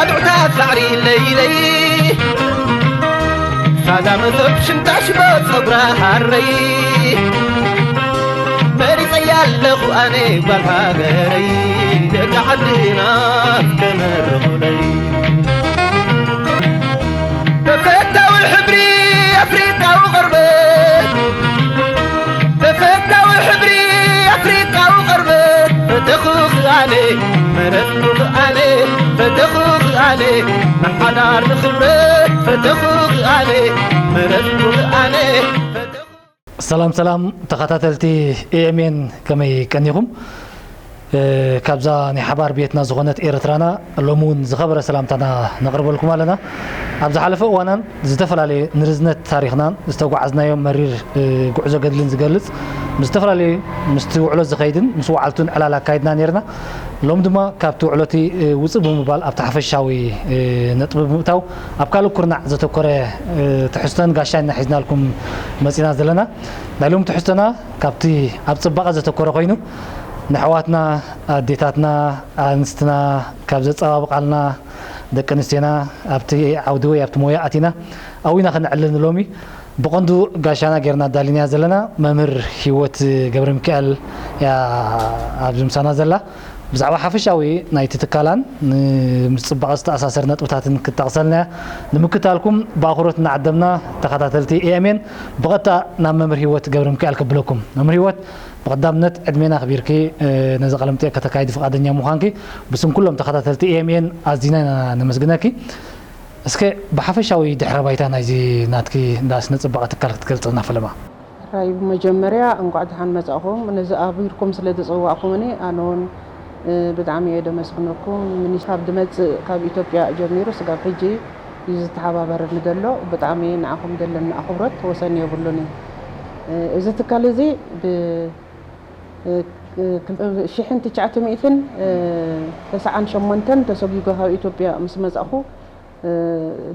ኣጥዑታት ሳዕሪ ለይለይ ሳዛ መሶብ ሽንታ ሽቦ ጸጉራ ሃረይ መሪጸያ ኣለኹ ኣነ ጓል ሃገረይ ደቂ ዓድና ተመርቑለይ ተፈታዊ ሕብሪ ኣፍሪቃዊ ቆርበት ተፈታዊ ሕብሪ ኣፍሪቃዊ ቆርበት ፈተኹ ክኣነ መረፅኩ ክኣነ ፈተኹ ክኣነ ንሓዳር ንኽብረት ፈተኹ ክኣነ መረፅኩ ክኣነ ፈተኹ ሰላም ሰላም ተኸታተልቲ ኤኤምኤን ከመይ ቀኒኹም? እ፣ ካብዛ ናይ ሓባር ቤትና ዝኾነት ኤርትራና ሎሚ እውን ዝኸበረ ሰላምታና ነቕርበልኩም ኣለና። ኣብ ዝሓለፈ እዋናን ዝተፈላለየ ንርዝነት ታሪኽናን ዝተጓዓዝናዮ መሪር እ፣ ጉዕዞ ገድልን ዝገልጽ ምስ ዝተፈላለዩ ምስቲ ውዕሎ ዝኸይድን ምስ ወዓልቱን ዕላል ኣካይድና ነይርና። ሎም ድማ ካብቲ ውዕሎቲ እ፣ ውፅእ ብምባል ኣብቲ ሓፈሻዊ እ፣ ነጥቢ ብምእታው ኣብ ካልእ ኩርናዕ ዘተኮረ እ፣ ትሕዝቶን ጋሻና ሒዝናልኩም መፂና ዘለና። ናይ ሎም ትሕዝቶና ካብቲ ኣብ ፅባቐ ዘተኮረ ኮይኑ ንኣሕዋትና ኣዴታትና ኣንስትና ካብ ዘፀባብቓልና ደቂ ኣንስትዮና ኣብቲ ዓውዲ ወይ ኣብቲ ሞያ ኣቲና ኣዊና ከነዕልል ንሎሚ ብቐንዱ ጋሻና ጌርና ኣዳሊናያ ዘለና መምህር ሂወት ገብረሚካኤል እያ ኣብዚ ምሳና ዘላ። ብዛዕባ ሓፈሻዊ ናይቲ ትካላን ን- ምስ ፅባቐ ዝተኣሳሰር ነጥብታትን ክትጠቕሰልና እያ። ንምክታልኩም ብኣኽብሮት እናዓደምና ተኸታተልቲ ኤኤምኤን ብቐጥታ ናብ መምህር ሂወት ገብረሚካኤል ከብለኩም። መምህር ሂወት ብቐዳምነት ዕድሜና ኣኽቢርኪ ነዚ ቃለ መጠይቕ ከተካይዲ ፍቓደኛ ምዃንኪ ብስም ኩሎም ተኸታተልቲ ኤኤምኤን ኣዚና ኢና ነመስግነኪ። እስከ ብሓፈሻዊ ድሕረ ባይታ ናይዚ ናትኪ እንዳ ስነ ፅባቐ ትካል ክትገልፅልና ፈለማ። ሕራይ ብመጀመርያ እንቋዕ ደሓን መጻእኹም ነዚ ኣኽቢርኩም ስለ ዝጸዋዕኩምኒ ኣነ እውን ብጣዕሚ እየ ደመስግነኩም። ሚኒስ ካብ ድመጽእ ካብ ኢትዮጵያ ጀሚሩ ስጋብ ሕጂ እዩ ዝተሓባበረኒ ዘሎ። ብጣዕሚ ንዓኹም ዘለኒ ኣኽብሮት ወሰን የብሉን እዩ። እዚ ትካል እዚ ብ ሽሕን ትሽዓተ ሚእትን ተስዓን ሸሞንተን ተሰጒጎ ካብ ኢትዮጵያ ምስ መጻእኹ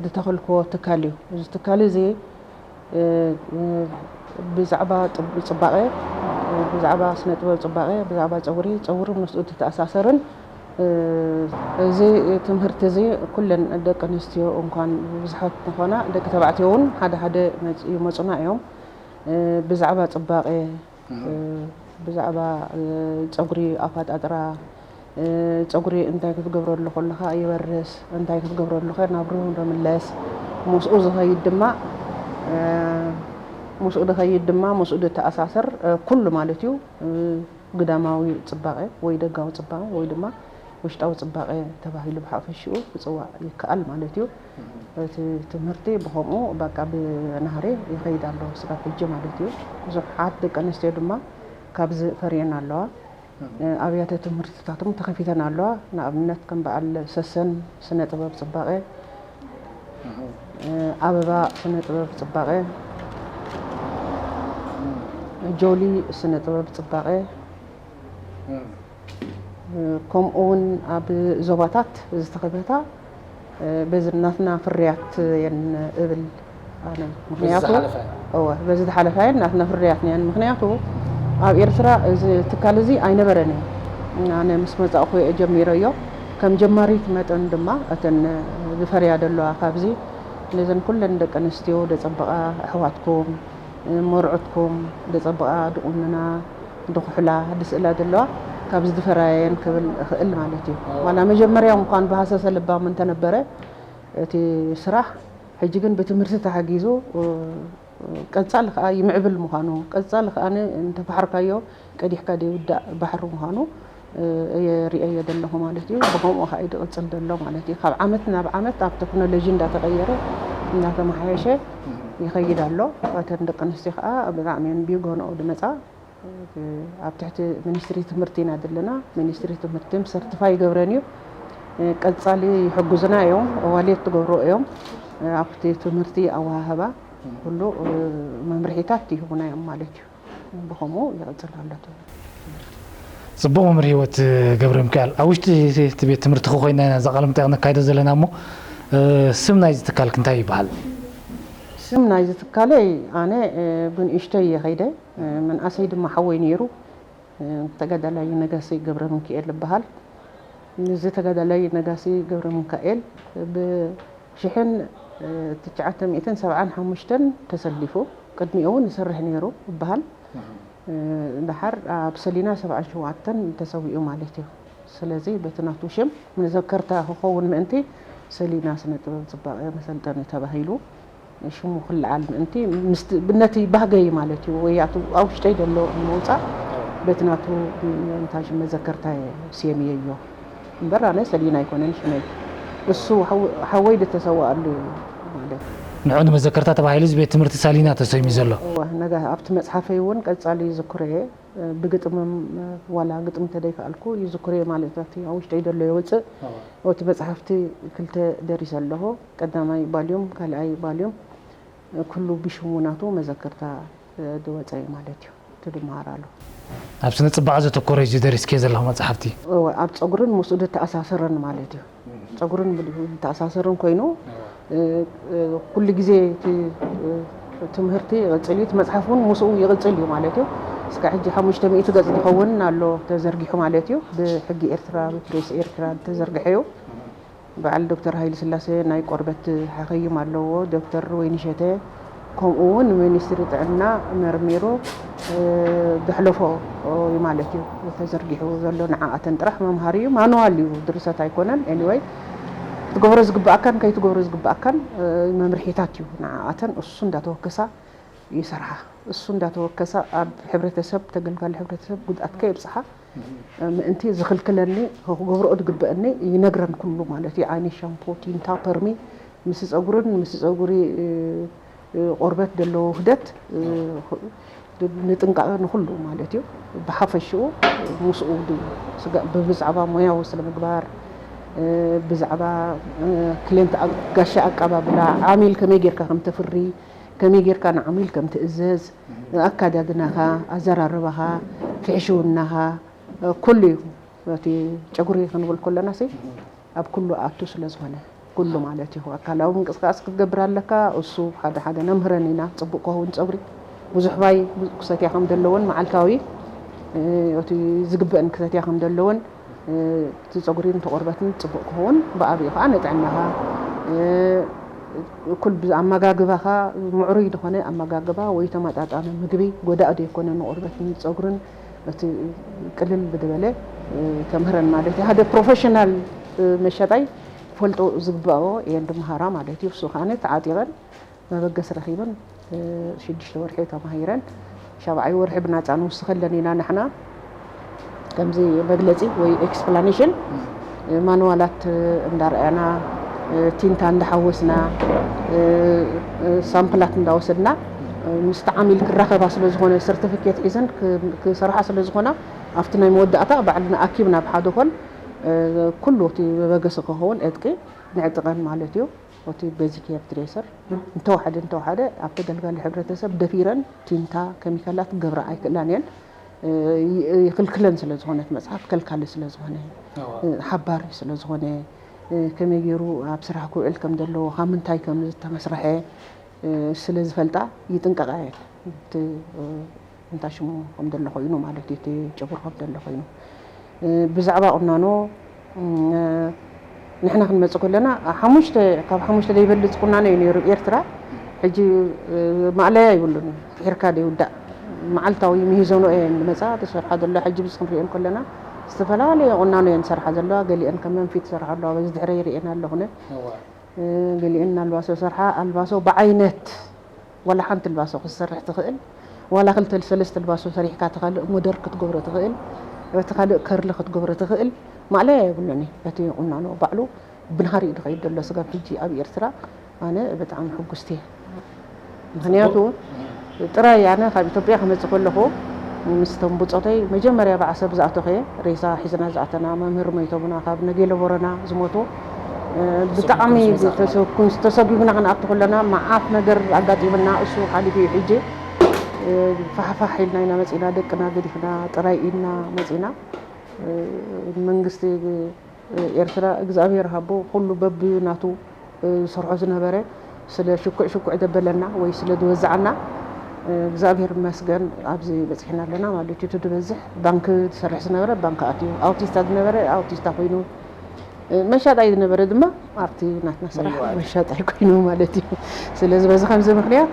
ዝተኸልክዎ ትካል እዩ። እዚ ትካል እዚ ብዛዕባ ጽባቐ፣ ብዛዕባ ስነ ጥበብ ጽባቐ፣ ብዛዕባ ጸጉሪ፣ ጸጉሪ ምስኡ ዝተኣሳሰርን እዚ ትምህርቲ እዚ ኩለን ደቂ ኣንስትዮ እንኳን ብዙሓት እንተኾና ደቂ ተባዕትዮ እውን ሓደ ሓደ ይመጹና እዮም። ብዛዕባ ጽባቐ ብዛዕባ ፀጉሪ ኣፋጣጥራ፣ ፀጉሪ እንታይ ክትገብረሉ ከለኻ ይበርስ፣ እንታይ ክትገብረሉ ከ ናብ ርሁም ዶ ምለስ፣ ምስኡ ዝኸይድ ድማ ምስኡ ዝኸይድ ድማ ምስኡ ዝተኣሳሰር ኩሉ ማለት እዩ ግዳማዊ ፅባቐ ወይ ደጋዊ ፅባቐ ወይ ድማ ውሽጣዊ ፅባቐ ተባሂሉ ብሓፈሽኡ ክፅዋዕ ይከኣል ማለት እዩ። እቲ ትምህርቲ ብኸምኡ በቃ ብናህሪ ይኸይድ ኣሎ ስጋብ ሕጂ ማለት እዩ። ብዙሓት ደቂ ኣንስትዮ ድማ ካብዚ ፈርየን ኣለዋ። ኣብያተ ትምህርትታት እውን ተኸፊተን ኣለዋ። ንኣብነት ከም በዓል ሰሰን ስነ ጥበብ ፅባቐ፣ ኣበባ ስነ ጥበብ ፅባቐ፣ ጆሊ ስነ ጥበብ ፅባቐ፣ ከምኡ እውን ኣብ ዞባታት ዝተኸፈታ በዚ ናትና ፍርያት እየን እብል ኣነ። ምክንያቱ እወ፣ በዚ ዝሓለፋ እየን ናትና ፍርያት እየን። ምክንያቱ ኣብ ኤርትራ እዚ ትካል እዚ ኣይነበረን እዩ። ኣነ ምስ መጻእኩ እየ ጀሚረዮ። ከም ጀማሪት መጠን ድማ እተን ዝፈርያ ዘለዋ ካብዚ ነዘን ኩለን ደቂ ኣንስትዮ ደጸብቓ ኣሕዋትኩም መርዑትኩም ደጸብቓ ድቑንና ድኹሕላ ድስእላ ዘለዋ ካብ ዝፈራየን ክብል እኽእል ማለት እዩ። ዋላ መጀመርያ እንኳን ብሃሰሰ ልባም እንተነበረ እቲ ስራሕ ሕጂ ግን ብትምህርቲ ተሓጊዙ ቀጻሊ ከዓ ይምዕብል ምዃኑ ቀጻሊ ከዓ እንተፈሓርካዮ ቀዲሕካ ዘይውዳእ ባሕሪ ምዃኑ እየ ርእየ ዘለኹ ማለት እዩ። ብከምኡ ከዓ እዩ ዝቕፅል ዘሎ ማለት እዩ። ካብ ዓመት ናብ ዓመት ኣብ ቴክኖሎጂ እንዳተቐየረ እንዳተመሓየሸ ይኸይድ ኣሎ። እተን ደቂ ኣንስትዮ ከዓ ብጣዕሚ እየን ብገንኦ ዝመፃ። ኣብ ትሕቲ ሚኒስትሪ ትምህርቲ ኢና ዘለና። ሚኒስትሪ ትምህርቲ ሰርቲፋይ ይገብረን እዩ። ቀፃሊ ይሕግዙና እዮም። ዋሌት ትገብሮ እዮም። ኣብቲ ትምህርቲ ኣወሃህባ ኩሉ መምርሒታት ይህቡና እዮም ማለት እዩ። ብኸምኡ ይቕፅል ኣሎ። ፅቡቕ መምህር ህይወት ገብረ ሚካኤል፣ ኣብ ውሽጢ እቲ ቤት ትምህርቲ ኮይና ኢና እዛ ቃለ መጠይቕ ነካይዶ ዘለና እሞ ስም ናይዚ ትካልክ እንታይ ይበሃል? ስም ናይዚ ትካለይ ኣነ ብንእሽተይ እየ ከይደ፣ መንእሰይ ድማ ሓወይ ነይሩ፣ ተጋዳላይ ነገሰይ ገብረ ሚካኤል ይበሃል። እዚ ተጋዳላይ ነጋሲ ገብረ ሚካኤል ብሽሕን ትሽዓተ ሚእትን ሰብዓን ሓሙሽተን ተሰሊፉ፣ ቅድሚኡ እውን ይሰርሕ ነይሩ ይበሃል። ደሓር ኣብ ሰሊና ሰብዓን ሸውዓተን ተሰዊኡ ማለት እዩ። ስለዚ በቲ ናቱ ሽም መዘከርታ ክኸውን ምእንቲ ሰሊና ስነ ጥበብ ጽባቐ መሰልጠኒ ተባሂሉ ሽሙ ክለዓል ምእንቲ ምስቲ ነቲ ባህገይ ማለት እዩ፣ ወይ ኣቱ ኣብ ውሽጠይ ዘሎ ንምውጻእ በቲ ናቱ እንታይ ሽም መዘከርታ እየ ስየምየዮ። እምበር ኣነ ሰሊና ኣይኮነን ሽመይ። እሱ ሓው-፣ ሓወይ ዝተሰወኣሉ እዩ ማለት እዩ። ንዑ ንመዘከርታ ተባሂሉ እዚ ቤት ትምህርቲ ሳሊና ተሰይሙ ዘሎ። እወ፣ ነጋ ኣብቲ መጽሓፈይ እውን ቀጻሊ ይዝክሮ እየ። ብግጥምም ዋላ ግጥሚ እንተደይከኣልኩ ይዝክሮ እየ ማለት እቲ ኣብ ውሽጠይ ዘሎ ይወጽእ። እቲ መጽሓፍቲ ክልተ ደሪሰ ኣለኹ። ቀዳማይ ባልዩም፣ ካልኣይ ባልዩም ኩሉ ብሽሙ ናቱ መዘከርታ ዝወጸ እዩ ማለት እዩ። እቲ ድመሃር ኣሎ። ኣብ ስነ ጽባቐ ዘተኮረ እዩ ደሪስክዮ ዘለኹ መጽሓፍቲ። እወ፣ ኣብ ጸጉርን ምስኡ ዝተኣሳሰረን ማለት እዩ። ጸጉርን ዝተኣሳሰረን ኮይኑ፣ እ፣ እ፣ ኩሉ ግዜ እቲ፣ እ፣ ትምህርቲ ይቕጽል እዩ፣ እቲ መጽሓፍ እውን ምስኡ ይቕጽል እዩ ማለት እዩ። እስካዕ ሕጂ ሓሙሽተ ሚእቲ ገጽ ዝኸውን ኣሎ ተዘርጊሑ ማለት እዩ። ብሕጊ ኤርትራ፣ ብፕሬስ ኤርትራ ዝተዘርግሐ እዩ። በዓል ዶክተር ሃይለ ስላሴ ናይ ቆርበት ሓኸይም ኣለዎ፣ ዶክተር ወይንሸተ፣ ከምኡ እውን ሚኒስትሪ ጥዕና መርሚሩ፣ እ፣ ዘሕለፎ እዩ ማለት እዩ። ተዘርጊሑ ዘሎ ንዓኣተን ጥራሕ መምሃሪ እዩ፣ ማንዋል እዩ፣ ድርሰት ኣይኮነን። ኤኒወይ፣ ክትገብሮ ዝግብኣካን ከይትገብሮ ዝግብኣካን፣ እ፣ መምርሒታት እዩ ንዓኣተን። እሱ እንዳተወከሳ ይሰርሓ። እሱ እንዳተወከሳ ኣብ ሕብረተሰብ፣ ተገልጋሊ ሕብረተሰብ ጉድኣት ከየብጽሓ ምእንቲ ዝኽልክለኒ፣ ክገብርኦ ዝግበአኒ ይነግረን ኩሉ ማለት እዩ። ዓይኒ ሻምፖ፣ ቲንታ፣ ፐርሚ፣ ምስ ጸጉርን ምስ ጸጉሪ፣ እ፣ እ፣ ቆርበት ዘለዎ ውህደት፣ እ፣ ንጥንቃቐ ንኹሉ ማለት እዩ። ብሓፈሽኡ ምስኡ ድ-፣ ስጋ-፣ ብብዛዕባ ሞያዊ ስነ ምግባር፣ እ፣ ብዛዕባ፣ እ፣ ክሊንት ኣ-፣ ጋሻ ኣቀባብላ፣ ዓሚል ከመይ ጌርካ ከም ተፍሪ፣ ከመይ ጌርካ ንዓሚል ከም ትእዘዝ፣ ኣካዳድናኻ፣ ኣዘራርባኻ፣ ፍሕሽውናኻ፣ እ፣ ኩሉ እዩ። እቲ ጨጉሪ ክንብል ከለና ሲ ኣብ ኩሉ ኣቱ ስለ ዝኾነ፣ ኩሉ ማለት እዩ። ኣካላዊ ምንቅስቃስ ክትገብር ኣለካ። እሱ ሓደ ሓደ ነምህረን ኢና። ጽቡቕ ክኸውን ጸጉሪ ብዙሕ ማይ ክሰትያ ከም ዘለዎን መዓልታዊ፣ እ፣ እቲ ዝግበአን ክሰትያ ከም ዘለዎን፣ እ፣ እቲ ጸጉሪን እቲ ቆርበትን ጽቡቕ ክኸውን፣ ብኣብኡ ከኣ ንጥዕናኻ፣ እ፣ እኩል ብ-፣ ኣመጋግባኻ ምዕሩይ ዝኾነ ኣመጋግባ ወይ ተመጣጣነ ምግቢ ጎዳኢ ዘይኮነ ንቆርበትን ጸጉርን እቲ ቅልል ብዝበለ፣ እ፣ ተምህረን ማለት እዩ። ሓደ ፕሮፌሽናል፣ እ፣ መሸጣይ ክፈልጦ ዝግባኦ እየን ድመሃራ ማለት እዩ። እሱ ከኣ ተዓጢቐን መበገሲ ረኺበን፣ እ፣ ሽዱሽተ ወርሒ ተማሂረን ሻብዓይ ወርሒ ብናጻ ንውስኸለን ኢና ንሕና። ከምዚ መግለጺ ወይ ኤክስፕላኔሽን፣ እ፣ ማንዋላት፣ እ፣ እንዳረኣና፣ እ፣ ቲንታ እንዳሓወስና፣ እ፣ እ፣ ሳምፕላት እንዳወሰድና፣ እ፣ ምስቲ ዓሚል ክራኸባ ስለ ዝኾነ ሰርቲፊኬት ሒዘን ክ-፣ ክሰርሓ ስለ ዝኾና ኣብቲ ናይ መወዳእታ ባዕልና ኣኪብና ብሓደ ኮን፣ እ፣ ኩሉ እቲ መበገሲ ክኸውን ዕጥቂ ንዕጥቐን ማለት እዩ። እቲ ቤዚክ ሄር ድሬሰር እንተወሓደ፣ እንተወሓደ ኣብ ተገልጋሊ ሕብረተሰብ ደፊረን ቲንታ፣ ኬሚካላት ክገብራ ኣይክእላን እየን። እ፣ ይ-፣ ይኽልክለን ስለ ዝኾነ፣ እቲ መጽሓፍ ከልካሊ ስለ ዝኾነ፣ እዋ። እ፣ ሓባሪ ስለ ዝኾነ፣ እ፣ ከመይ ገይሩ ኣብ ስራሕ ክውዕል ከም ዘለዎ፣ ካብ ምንታይ ከም ዝተመስርሐ፣ እ፣ ስለ ዝፈልጣ ይጥንቀቓ እየን። እቲ፣ እ፣ እንታይ ሽሙ ከም ዘሎ ኮይኑ ማለት እዩ፣ እቲ ጨጉሪ ከም ዘሎ ኮይኑ። እ፣ ብዛዕባ ቁናኖ፣ እ፣ ንሕና ክንመጽእ ከለና፣ ሓሙሽተ፣ ካብ ሓሙሽተ ዘይበልጽ ቁናኖ እዩ ነይሩ ኣብ ኤርትራ። ሕጂ፣ እ፣ ማእለያ ይብሉን፣ ፍሒርካ ዘይውዳእ። መዓልታዊ ምሂዞኖ እየን ዝመጻ፣ ዝሰርሓ ዘለዋ። ሕጂ ምስ ክንሪአን ከለና፣ ዝተፈላለየ ቁናኖ እየን ዝሰርሓ ዘለዋ። ገሊአን ከም መንፊት ዝሰርሓ ኣለዋ፣ በዚ ድሕረ ይርእየን ኣለኹነ። እዋ። እ፣ ገሊአን ኣልባሶ ሰርሓ፣ ኣልባሶ ብዓይነት፣ ዋላ ሓንቲ ኣልባሶ ክትሰርሕ ትኽእል፣ ዋላ ክልተ ሰለስተ ኣልባሶ ሰሪሕካ፣ እቲ ካልእ ሞደር ክትገብሮ ትኽእል፣ እቲ ካልእ ከርሊ ክትገብሮ ትኽእል፣ ማእለያ የብሉን እዩ። እቲ ቁናኖ ባዕሉ ብናህሪ እዩ ዝኸይድ ዘሎ ስጋብ ሕጂ ኣብ ኤርትራ። ኣነ ብጣዕሚ ሕጉስቲ እየ። ምኽንያቱ ጥራይ ኣነ ካብ ኢትዮጵያ ክመጽእ ከለኹ ምስቶም ብጾተይ መጀመርያ ብዓሰብ ዝኣተኹ እየ። ሬሳ ሒዝና ዝኣተና፣ መምህር ሞይቶምና፣ ካብ ነጌለ ቦረና ዝሞቱ፣ እ፣ ብጣዕሚ ተሰጉምኩም ዝመጻእኩም? ተሰጉምና ክንኣቱ ከለና መዓት ነገር ኣጋጢምና፣ እሱ ሓሊፉ እዩ። ሕጂ፣ እ፣ ፋሕፋሕ ኢልና ኢና መጺና፣ ደቅና ገዲፍና ጥራይ ኢድና መጺና። እ፣ መንግስቲ ኤርትራ እግዚኣብሔር ሃቦ፣ ኩሉ በብናቱ ዝሰርሖ ዝነበረ፣ ስለ ሽኩዕ ሽኩዕ ዘበለና ወይ ስለ ዝወዛዕና፣ እግዚኣብሔር ይመስገን ኣብዚ በጺሕና ኣለና ማለት እዩ። እቲ ዝበዝሕ ባንክ ዝሰርሕ ዝነበረ ባንክ ኣትዩ፣ ኣውቲስታ ዝነበረ ኣውቲስታ ኮይኑ፣ መሻጣይ ዝነበረ ድማ ኣብቲ ናትና ስራሕ መሻጣይ ኮይኑ ማለት እዩ። ስለዚ በዚ ከምዚ ምክንያት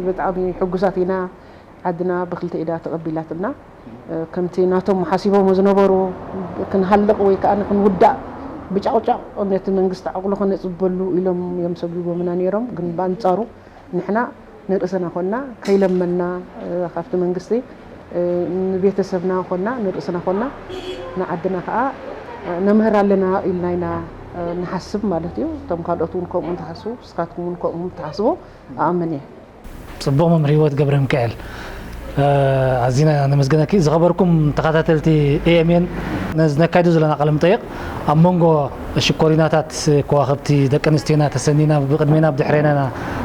ብጣዕሚ ሕጉሳት ኢና። ዓድና ብክልተ ኢዳ ተቐቢላትና፣ ከምቲ ናቶም ሓሲቦሞ ዝነበሩ ክንሃልቕ ወይ ከዓ ክንውዳእ ብጫቑጫቕ ነቲ መንግስቲ ዓቕሉ ከነፅበሉ ኢሎም እዮም ሰጒጎምና ነይሮም። ግን ብኣንፃሩ ንሕና ንርእስና ኮና ከይለመና ካብቲ መንግስቲ ንቤተሰብና ኮና ንርእስና ኮና ንዓድና ከዓ ነምህር ኣለና ኢልና ኢና ንሓስብ ማለት እዩ። እቶም ካልኦት እውን ከምኡ እንትሓስቡ ንስኻትኩም እውን ከምኡ ትሓስቡ ኣኣምን እየ። ፅቡቕ መምህር ህይወት ገብረ ሚካኤል፣ ኣዚና ነመስግነኪ። ዝኸበርኩም ተኸታተልቲ ኤኤምኤን፣ ነዚ ነካይዶ ዘለና ቃለ መጠይቕ ኣብ መንጎ ሽኮሪናታት ከዋኽብቲ ደቂ ኣንስትዮና ተሰኒና ብቅድሜና ብድሕሬና ኢና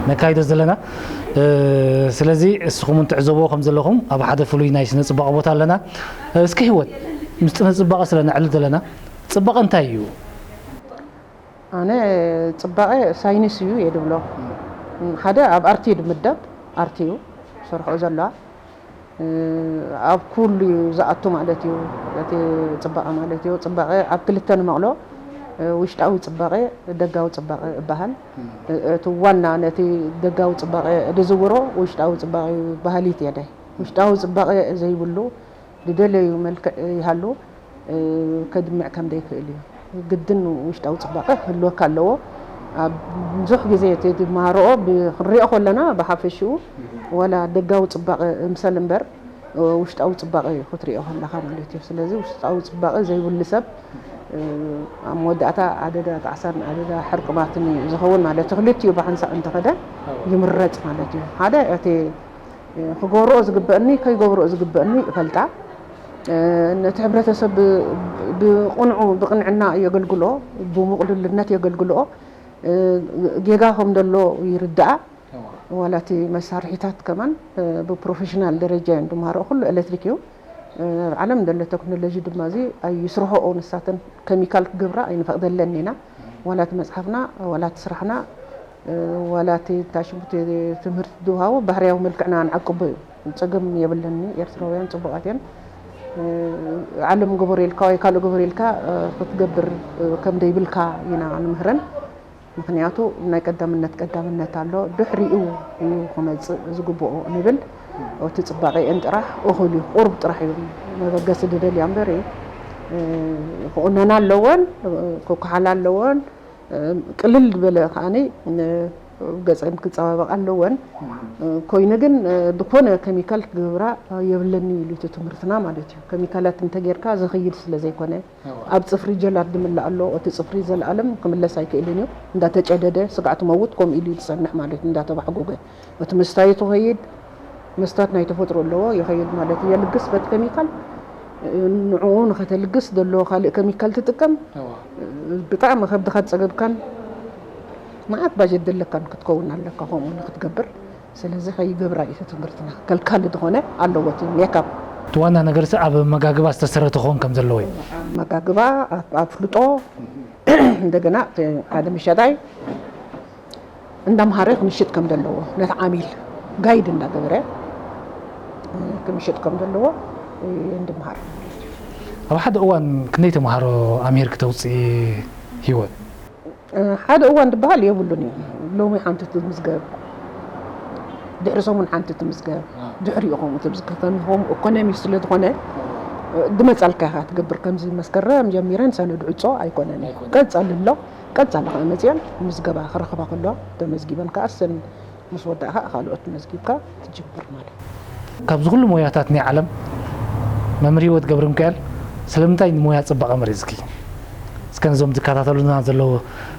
ነካይዶ ዘለና። ስለዚ እስኹም እውን ትዕዘብዎ ከም ዘለኹም ኣብ ሓደ ፍሉይ ናይ ስነ ፅባቐ ቦታ ኣለና። እስኪ ህይወት፣ ምስ ስነ ፅባቐ ስለ ነዕልል ዘለና፣ ፅባቐ እንታይ እዩ? ኣነ ፅባቐ ሳይንስ እዩ እየ ድብሎ። ሓደ ኣብ ኣርቲ ድምደብ፣ ኣርቲ እዩ ሰርሖ ዘለዋ። ኣብ ኩሉ እዩ ዝኣቱ ማለት እዩ እቲ ፅባቐ ማለት እዩ። ፅባቐ ኣብ ክልተ ንመቕሎ፣ ውሽጣዊ ፅባቐ፣ ደጋዊ ፅባቐ እበሃል። እቲ ዋና ነቲ ደጋዊ ፅባቐ ድዝውሮ ውሽጣዊ ፅባቐ እዩ በሃሊት እየ። ውሽጣዊ ፅባቐ ዘይብሉ ዝደለዩ መልክዕ ይሃሉ ከድምዕ ከም ዘይክእል እዩ። ግድን ውሽጣዊ ፅባቐ ክህልወካ ኣለዎ። ኣብ ብዙሕ ግዜ እቲ ትመሃርኦ ብ- ክንሪኦ ከለና ብሓፈሽኡ ዋላ ደጋዊ ፅባቐ ምሰል እምበር ውሽጣዊ ፅባቐ እዩ ክትሪኦ ከለኻ ማለት እዩ። ስለዚ ውሽጣዊ ፅባቐ ዘይብሉ ሰብ ኣብ መወዳእታ ኣደዳ ጣዕሳን ኣደዳ ሕርቅማትን እዩ ዝኸውን ማለት እዩ። ክልቲኡ ብሓንሳእ እንተኸደ ይምረፅ ማለት እዩ። ሓደ እቲ ክገብርኦ ዝግበእኒ ከይገብርኦ ዝግበእኒ እፈልጣ። ነቲ ሕብረተሰብ ብቕንዑ ብቕንዕና የገልግልኦ፣ ብምቕሉልነት የገልግልኦ። ጌጋ ከም ደሎ ይርድኣ። ዋላ እቲ መሳርሒታት ከማን ብፕሮፌሽናል ደረጃ እዮም ዝመሃርኦ። ኩሉ ኤሌክትሪክ እዩ። ኣብ ዓለም ደሎ ቴክኖሎጂ ድማ እዚ ኣይስርሖኦ ንሳተን ከሚካል ክገብራ ኣይንፈቕደለን ኢና። ዋላ እቲ መፅሓፍና ዋላ እቲ ስራሕና ዋላ እቲ እንታይ ሽሙ እቲ ትምህርቲ ዝወሃቦ ባህርያዊ መልክዕና ንዓቅቦ እዩ። ፀገም የብለኒ። ኤርትራውያን ፅቡቓት እዮም። ዓለም ግበሩ ኢልካ ወይ ካልእ ግበሩ ኢልካ ክትገብር ከም ዘይብልካ ኢና ንምህረን። ምክንያቱ ናይ ቀዳምነት ቀዳምነት ኣሎ፣ ድሕሪኡ እዩ ክመፅእ ዝግብኦ ንብል። እቲ ፅባቐ እየን ጥራሕ እኹል እዩ፣ ቁሩብ ጥራሕ እዩ መበገሲ ዝደልያ እምበር ክቑነና ኣለወን፣ ክከሓላ ኣለወን። ቅልል ዝበለ ከዓኒ ገፀን ክፀባበቃ ኣለወን። ኮይኑ ግን ዝኾነ ከሚካል ክገብራ የብለኒ ኢሉ እቲ ትምህርትና ማለት እዩ። ከሚካላት እንተጌርካ ዝኽይድ ስለ ዘይኮነ ኣብ ፅፍሪ ጀላር ድምላእ ኣሎ። እቲ ፅፍሪ ዘለኣለም ክምለስ ኣይክእልን እዩ። እንዳተጨደደ ስጋዕ ትመውት ከምኡ ኢሉ እዩ ዝፀንሕ ማለት እዩ። እንዳተባሕጎገ እቲ መስታየቱ ከይድ መስታት ናይ ተፈጥሮ ኣለዎ ይኸይድ ማለት እዩ። የልግስ በቲ ከሚካል ንዕኡ ንኸተልግስ ዘለዎ ካልእ ከሚካል ትጥቀም። ብጣዕሚ ከብድኻ ዝፀገብካን መዓት ባጀት ዘለካን ክትከውን ኣለካ ከምኡ ንክትገብር። ስለዚ ከይገብራ እዩ እቲ ትምህርትና ከልካሊ ዝኾነ ኣለዎ እቲ ሜካፕ። እቲ ዋና ነገርሲ ኣብ ኣመጋግባ ዝተሰረተ ክኸውን ከም ዘለዎ እዩ። ኣመጋግባ፣ ኣፍልጦ፣ እንደገና ሓደ መሸጣይ እንዳምሃረ ክምሽጥ ከም ዘለዎ ነቲ ዓሚል ጋይድ እንዳገበረ ክምሽጥ ከም ዘለዎ እንድምሃር። ኣብ ሓደ እዋን ክንደይ ተምሃሮ ኣምሂርኪ ተውፅኢ ህይወት? ሓደ እዋን ዝበሃል የብሉን እዩ። ሎሚ ሓንቲ ትምዝገብ፣ ድሕሪ ሰሙን ሓንቲ ትምዝገብ፣ ድሕሪኡ ከምኡ ትምዝገብ። ከምኡ ኢኮኖሚ ስለ ዝኾነ ድመፃልካ ኢኻ ትገብር። ከምዚ መስከረም ጀሚረን ሰነድ ዕፆ ኣይኮነን እዩ። ቀፀሊ ኣሎ። ቀፃሊ ከዓ መፅየን ምዝገባ ክረኽባ ከለዋ ተመዝጊበን ከዓ እሰን ምስ ወዳእካ ካልኦት መዝጊብካ ትጅምር ማለት እዩ። ካብዚ ኩሉ ሞያታት ናይ ዓለም መምህር ህይወት ገብረሚካኤል ስለምንታይ ንሞያ ፅባቐ መሪፅኪ? እስከ ነዞም ዝከታተሉና ዘለዉ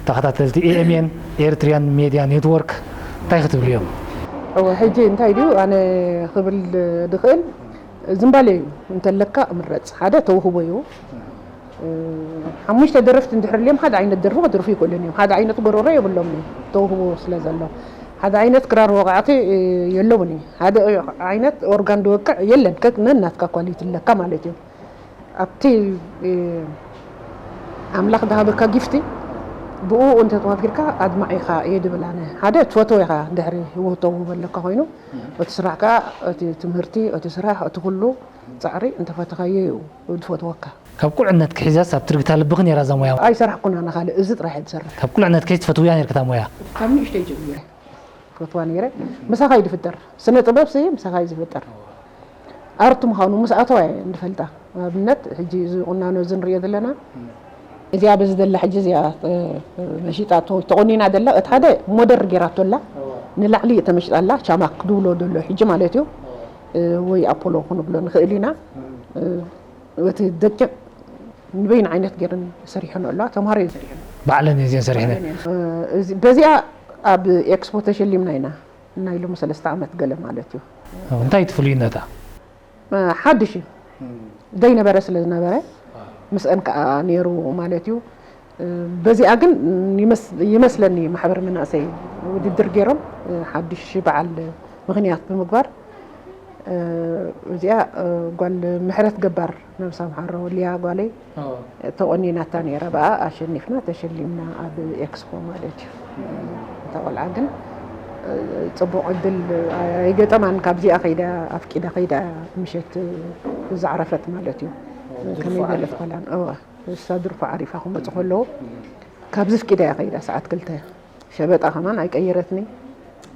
ተኸታተልቲ ኤኤምኤን ኤርትሪያን ሜድያ ኔትወርክ እንታይ ክትብሉ እዮም? እወ ሕጂ እንታይ ድዩ ኣነ ክብል ድኽእል ዝምባሌ እዩ እንተለካ ምረፅ ሓደ ተውህቦ እዩ ሓሙሽተ ደረፍቲ እንድሕር ልዮም ሓደ ዓይነት ደርፊ ክደርፉ ይክእሉን እዮም። ሓደ ዓይነት ጎረሮ የብሎምን እዩ ተውህቦ ስለ ዘሎ ሓደ ዓይነት ክራር ወቃዕቲ የለውን እዩ። ሓደ ዓይነት ኦርጋን ድወቅዕ የለን ከክ ነናትካ ኳሊቲ ኣለካ ማለት እዩ። ኣብቲ ኣምላኽ ዝሃበካ ጊፍቲ ብኡ እንተተዋፊርካ ኣድማዒ ኢኻ እየ ድብል ኣነ። ሓደ ትፈትዎ ኢኻ ድሕሪ ውህቶ ውህበለካ ኮይኑ፣ እቲ ስራሕ ከኣ፣ እቲ ትምህርቲ፣ እቲ ስራሕ፣ እቲ ኩሉ ጻዕሪ እንተፈተኻዮ እዩ ዝፈትወካ። ካብ ቁልዕነትኪ ሒዛስ ኣብ ትርግታ ልብኺ ነይራ እዛ ሞያ? ኣይሰራሕኩን ኣነ ካልእ፣ እዚ ጥራሕ እየ ዝሰርሕ። ካብ ቁልዕነትኪ ትፈትውያ ነይርኪ እታ ሞያ? ካብ ንእሽተይ ጀሚረ ፈትዋ ነይረ። ምሳኻ እዩ ዝፍጠር። ስነ ጥበብ ሲ ምሳኻ እዩ ዝፍጠር። ኣርት ምዃኑ ምስ ኣተዋ እየ እንፈልጣ። ንኣብነት፣ ሕጂ እዚ ቁናኖ እዚ ንሪኦ ዘለና፣ እዚኣ በዚ ዘላ ሕጂ እዚኣ፣ እ፣ መሺጣ ተ-፣ ተቆኒና ዘላ፣ እቲ ሓደ ሞደር ጌራቶ ኣላ፣ ንላዕሊ እየ ተመሽጣ ኣላ፣ ቻማክ ድብሎ ዘሎ ሕጂ ማለት እዩ። እ፣ ወይ ኣፖሎ ክንብሎ ንኽእል ኢና። እ፣ እቲ ደቂቕ ንበይኑ ዓይነት ገይረን ሰሪሐን ኣለዋ፣ ተምሃሮ እየን ሰሪሐን። ባዕለን እየን ሰሪሐን። እ፣ እዚ፣ በዚኣ ኣብ ኤክስፖ ተሸሊምና ኢና፣ ናይ ሎሚ ሰለስተ ዓመት ገለ ማለት እዩ። እ፣ እንታይ እቲ ፍሉይነታ? እ፣ ሓድሽ እዩ። ዘይነበረ ስለ ዝነበረ፣ ምስአን ከኣ ነይሩ ማለት እዩ። እ፣ በዚኣ ግን ይመስ-፣ ይመስለኒ ማሕበር መናእሰይ ውድድር ገይሮም፣ እ፣ ሓድሽ በዓል ምኽንያት ብምግባር፣ እ፣ እዚኣ፣ እ፣ ጓል ምሕረት ገባር ነብሳ ምሓሮ ሊያ ጓለይ ተቆኒናታ ነይራ። ብኣ ኣሸኒፍና ተሸሊምና ኣብ ኤክስፖ ማለት እዩ። እታ ቆልዓ ግን፣ እ፣ ጽቡቕ ዕድል ኣይገጠማን። ካብዚኣ ከይዳ፣ ኣፍቂዳ ከይዳ ምሸት ዝዓረፈት ማለት እዩ። ከመይ በለት ጓላን? እዋ፣ እሳ ድርፎ ዓሪፋ ክመጹ ከለዉ ካብዚ ኣፍቂዳ እያ ከይዳ ሰዓት ክልተ። ሸበጣ ከማን ኣይቀየረትኒ።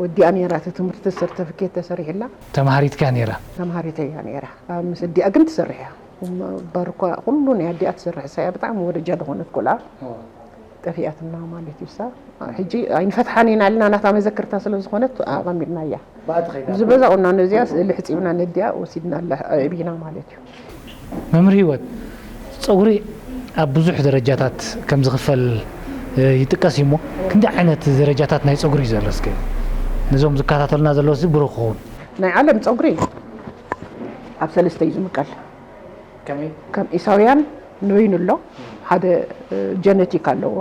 ወዲኣ ነይራ እቲ ትምህርቲ ሰርተፍኬት ተሰሪሕላ። ተምሃሪትካ ነይራ? ተምሃሪተይ እያ ነይራ። ኣብ ምስ ኣዲኣ ግን ትሰርሕ እያ። ባርኳ ኩሉ ናይ ኣዲኣ ትሰርሕ፣ እሳ እያ ብጣዕሚ ወረጃ ዝኾነት ቆልዓ። ጠፊኣትና ማለት እዩ። እሳ ሕጂ ኣይንፈትሓን ኢና ኢልና ናታ መዘክርታ ስለ ዝኾነት ኣቐሚጥናያ። ብኣ ተኸይዳ። ዝበዛ ቁናኖ እዚኣ ስእሊ ሕጺብና ነዲኣ ወሲድናላ ኣዕቢና ማለት እዩ። መምህር ህይወት፣ ጸጉሪ ኣብ ብዙሕ ደረጃታት ከም ዝኽፈል፣ እ፣ ይጥቀስ እዩ እሞ፣ ክንደይ ዓይነት ደረጃታት ናይ ጸጉሪ እዩ ዘሎ? እስከ ነዞም ዝከታተሉና ዘለዉ ሲ ብሩኽ ክኸውን። ናይ ዓለም ጸጉሪ ኣብ ሰለስተ እዩ ዝምቀል። ከመይ? ከም ኢሳውያን ንበይኑ ኣሎ፣ ሓደ፣ እ፣ ጀነቲክ ኣለዎ።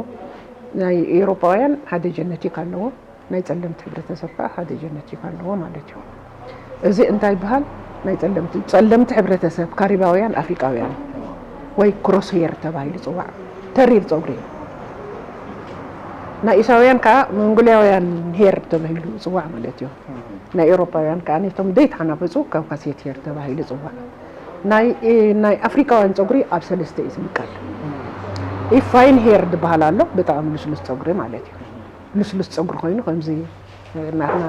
ናይ ኤውሮጳውያን ሓደ ጀነቲክ ኣለዎ። ናይ ጸለምቲ ሕብረተሰብ ከኣ ሓደ ጀነቲክ ኣለዎ ማለት እዩ። እዚ እንታይ ይበሃል? ናይ ጸለምቲ፣ ጸለምቲ ሕብረተሰብ፣ ካሪባውያን፣ ኣፍሪቃውያን ወይ ክሮስ ሄር ተባሂሉ ይጽዋዕ። ተሪር ጸጉሪ እዩ። ናይ ኢሳውያን ከኣ መንጎልያውያን ሄር ተባሂሉ ይጽዋዕ ማለት እዩ። ናይ ኤውሮጳውያን ከኣ ነቶም ዘይተሓናፈጹ ካውካሴት ሄር ተባሂሉ ይጽዋዕ። ናይ፣ ናይ ኣፍሪቃውያን ጸጉሪ ኣብ ሰለስተ እዩ ዝምቀል። ፋይን ሄር ዝበሃል ኣሎ፣ ብጣዕሚ ልስሉስ ጸጉሪ ማለት እዩ። ልስሉስ ጸጉሪ ኮይኑ ከምዚ ናትና፣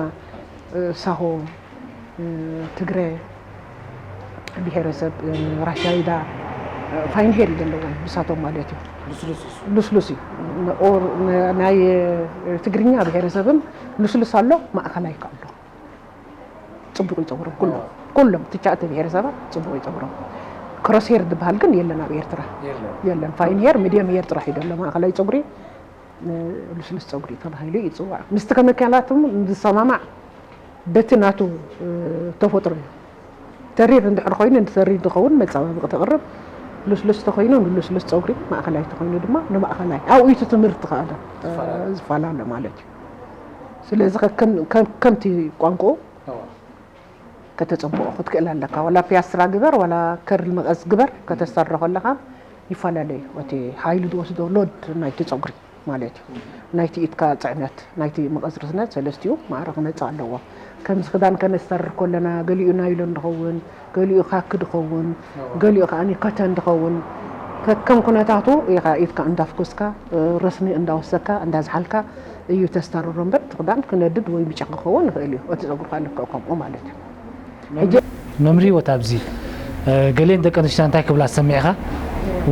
እ፣ ሳሆ፣ እ፣ ትግረ ብሄረሰብ፣ እ፣ ራሻይዳ፣ እ፣ ፋይን ሄር እዩ ዘለዎም ንሳቶም ማለት እዩ። ልስሉስ እዩ። ልስሉስ እዩ። ን-፣ ኦር-፣ ን-፣ ናይ፣ እ፣ ትግርኛ ብሄረሰብም ልስሉስ ኣሎ፣ ማእኸላይ ከ ኣሎ። ጽቡቕ እዩ ጸጉሮም ኩሎም። ኩሎም ትሽዓተ ብሄረሰባት ጽቡቕ እዩ ጸጉሮም። ክሮስ ሄር ዝበሃል ግን የለን ኣብ ኤርትራ። የለን። የለን። ፋይን ሄር፣ ሚድየም ሄር ጥራሕ እዩ ዘሎ። ማእኸላይ ጸጉሪ፣ እ፣ ልስሉስ ጸጉሪ ተባሂሉ ይጽዋዕ። ምስቲ ከመካላትም ዝሰማማዕ በቲ ናቱ፣ እ፣ ተፈጥሮ እዩ። ተሪር እንድሕር ኮይኑ ንተሪር ዝኸውን መጸባበቒ ተቕርብ፣ ልስሉስ ተኾይኑ ንልስሉስ ጸጉሪ፣ ማእኸላይ ተኾይኑ ድማ ንማእኸላይ። ኣብኡ እዩ እቲ ትምህርቲ ከኣ፣ እ፣ ዝፈላለ ማለት እዩ። ስለዚ ከ-፣ ከም-፣ ከም-፣ ከምቲ ቋንቋኡ እዋ። ከተጸብቖ ክትክእል ኣለካ። ዋላ ፒያስትራ ግበር፣ ዋላ ከርል መቐስ ግበር፣ ከተስተርሮ ከለኻ ይፈላለ እዩ። እቲ ሓይሊ ዝወስዶ ሎድ ናይቲ ጸጉሪ ማለት እዩ። ናይቲ ኢድካ ጽዕነት፣ ናይቲ መቐስ ርዝነት ሰለስቲኡ ማዕረ ክመጽእ ኣለዎ። ከምዚ ክዳን ከነስተርር ከለና፣ ገሊኡ ናይሎን ድኸውን፣ ገሊኡ ካኪ ድኸውን፣ እዋ። ገሊኡ ከኣ ኮተን ድኸውን። ከከም ኩነታቱ ኢኻ ኢድካ እንዳፍኮስካ፣ እ፣ ረስኒ እንዳወሰካ፣ እንዳዝሓልካ እዩ ተስተርሮ እምበር፣ እቲ ክዳን ክነድድ ወይ ብጨ ክኸውን ይኽእል እዩ። እቲ ጸጉርካ ልክዕ ከምኡ ማለት እዩ። ሕጂ መምሪ ህይወት ኣብዚ፣ እ፣ ገሌን ደቂ ኣንስትዮ እንታይ ክብላ ሰሚዕኻ?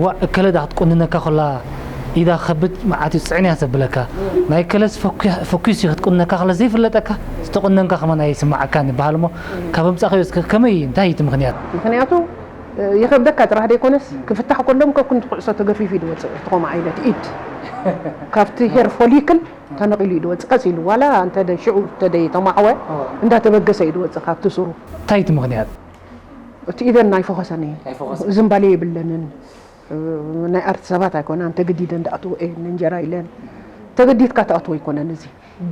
ዋ፣ እከለ ዳ ክትቁንነካ ከላ ኢዳ ከብድ መዓት እዩ ጽዕንያ ዘብለካ። ናይ እከለስ ፈኩ-፣ ፈኩስ እዩ ክትቁንነካ ከላ ዘይፍለጠካ፣ ዝተቆነንካ ከማን ኣይስምዓካን ይበሃል እሞ፣ ካብ ኣምጻእካዮ እስከ ከመይ፣ እንታይ እዩ እቲ ምኽንያት? ምኽንያቱ፣ እ፣ ይኸብደካ ጥራሕ ዘይኮነስ፣ ክፍታሕ ከሎ እኮ ክንዲ ኩዕሶ ተገፊፉ እዩ ዝወጽእ፣ እቲ ከምኡ ዓይነት ኢድ። ካብቲ ሄር ፎሊክል ተነቒሉ እዩ ዝወጽእ፣ ቀስ ኢሉ፣ ዋላ እንተ ደ-፣ ሽዑ እንተ ደይተማዕወ፣ ኣዎ። እንዳተበገሰ እዩ ዝወጽእ ካብቲ ስሩ። እንታይ እቲ ምኽንያት? እቲ ኢደን ኣይፈኾሰን እዩ። ኣይፈኾሰን። ዝንባሌ የብለንን። እ፣ ናይ ኣርት ሰባት ኣይኮናን፣ ተገዲደን ዝኣትዎ እየን፣ እንጀራ ኢለን። ተገዲድካ ትኣትዎ ኣይኮነን እዚ።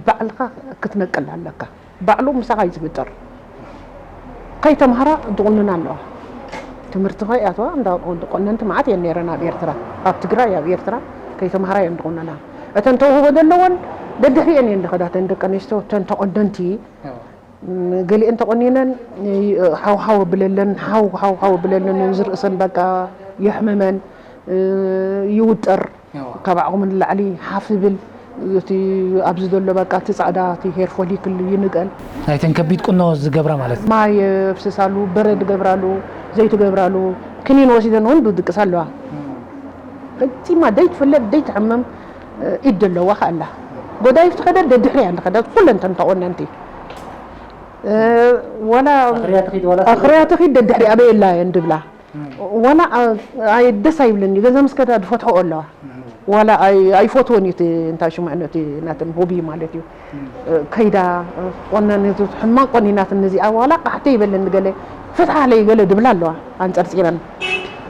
ባዕልኻ ክትነቅል ኣለካ። ባዕሉ ምሳኻ እዩ ዝፍጠር። ከይተምሃራ ዝቑንና ኣለዋ። ትምህርቲ ከይኣተዋ እንዳ ቆነንቲ መዓት እየን ነይረን ኣብ ኤርትራ። ኣብ ትግራይ፣ ኣብ ኤርትራ ከይተምሃራ እየን ዝቑነና። እተን ተውህቦ ዘለወን ደድሕሪአን እየን ዝኸዳ። እተን ደቂ ኣንስትዮ፣ እተን ተቆደንቲ፣ ገሊአን ተቆኒነን፣ ሓው ሓው ብለለን፣ ሓው ሓው ሓው ብለለን፣ ዝርእሰን በቃ የሕምመን፣ ይውጠር። ካብ ዓቕሙ ንላዕሊ ሓፍ ይብል። እቲ ኣብዚ ዘሎ በቃ እቲ ጻዕዳ፣ እቲ ሄር ፎሊክል ይንቀል። ናይተን ከቢድ ቁኖ ዝገብራ ማለት እዩ። ማይ የፍስሳሉ፣ በረድ ይገብራሉ፣ ዘይትገብራሉ፣ ክኒን ወሲደን እውን ድድቅሳ ኣለዋ። ፈጺማ ደይትፍለጥ ደይትሕምም ኢድ ዘለዋ ከኣላ። ጎዳይፍ ትኸደድ ደድሕሪያ እንድኸደድ ኩለን ተን ተቆነንቲ። ዋላ ኣኽርያ ትኺድ ዋላ ኣኽርያ ትኺድ ደድሕሪ ኣበይ ኣላ እየን ድብላ። ዋላ ኣይ ደስ ኣይብለኒ፣ ገዛ ምስ ከዳ ዝፈትሖ ኣለዋ። ዋላ ኣይ ኣይፈትዎን እዩ እቲ እንታይ ሽሙ ዕነቲ ናተን ሆቢ ማለት እዩ። ከይዳ ቆነን፣ ሕማቅ ቆኒናትን እዚኣ ዋላ ቃሕተ ይበለኒ ገለ ፍትሓለይ ገለ ድብላ ኣለዋ ኣንጸርጺረን።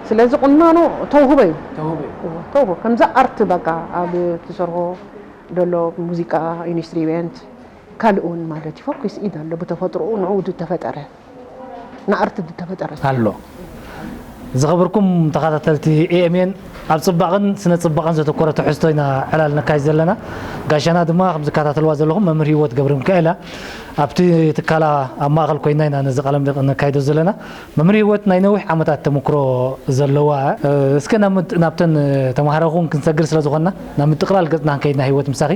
ስለዚ ቁናኖ ተውህቦ እዩ። ተውህቦ እዩ። ተውህቦ ከምዛ ኣርት በቃ ኣብ ትሰርሆ ዘሎ ሙዚቃ ኢንስትሪሜንት ካልእ እውን ማለት እዩ። ፈኩስ ኢድ ኣሎ ብተፈጥሮኡ ንዕኡ ዝተፈጠረ ንኣርት ዝተፈጠረ ኣሎ። ዝኸበርኩም ተኸታተልቲ ኤኤምኤን፣ ኣብ ጽባቕን ስነ ጽባቕን ዘተኮረ ትሕዝቶ ኢና ዕላል ነካይድ ዘለና። ጋሻና ድማ ከም ዝከታተልዋ ዘለኹም መምህር ህይወት ገብረ ሚካኤል እያ። ኣብቲ ትካላ ኣብ ማእኸል ኮይና ኢና ነዚ ቃለ መጠይቕ ነካይዶ ዘለና። መምህር ህይወት ናይ ነዊሕ ዓመታት ተመክሮ ዘለዋ፣ እስከ ናብ ምጥ-፣ ናብተን ተምሃሮ እውን ክንሰግር ስለ ዝኾንና ናብ ምጥቕላል ገጽና ክንከይድና ህይወት ምሳኺ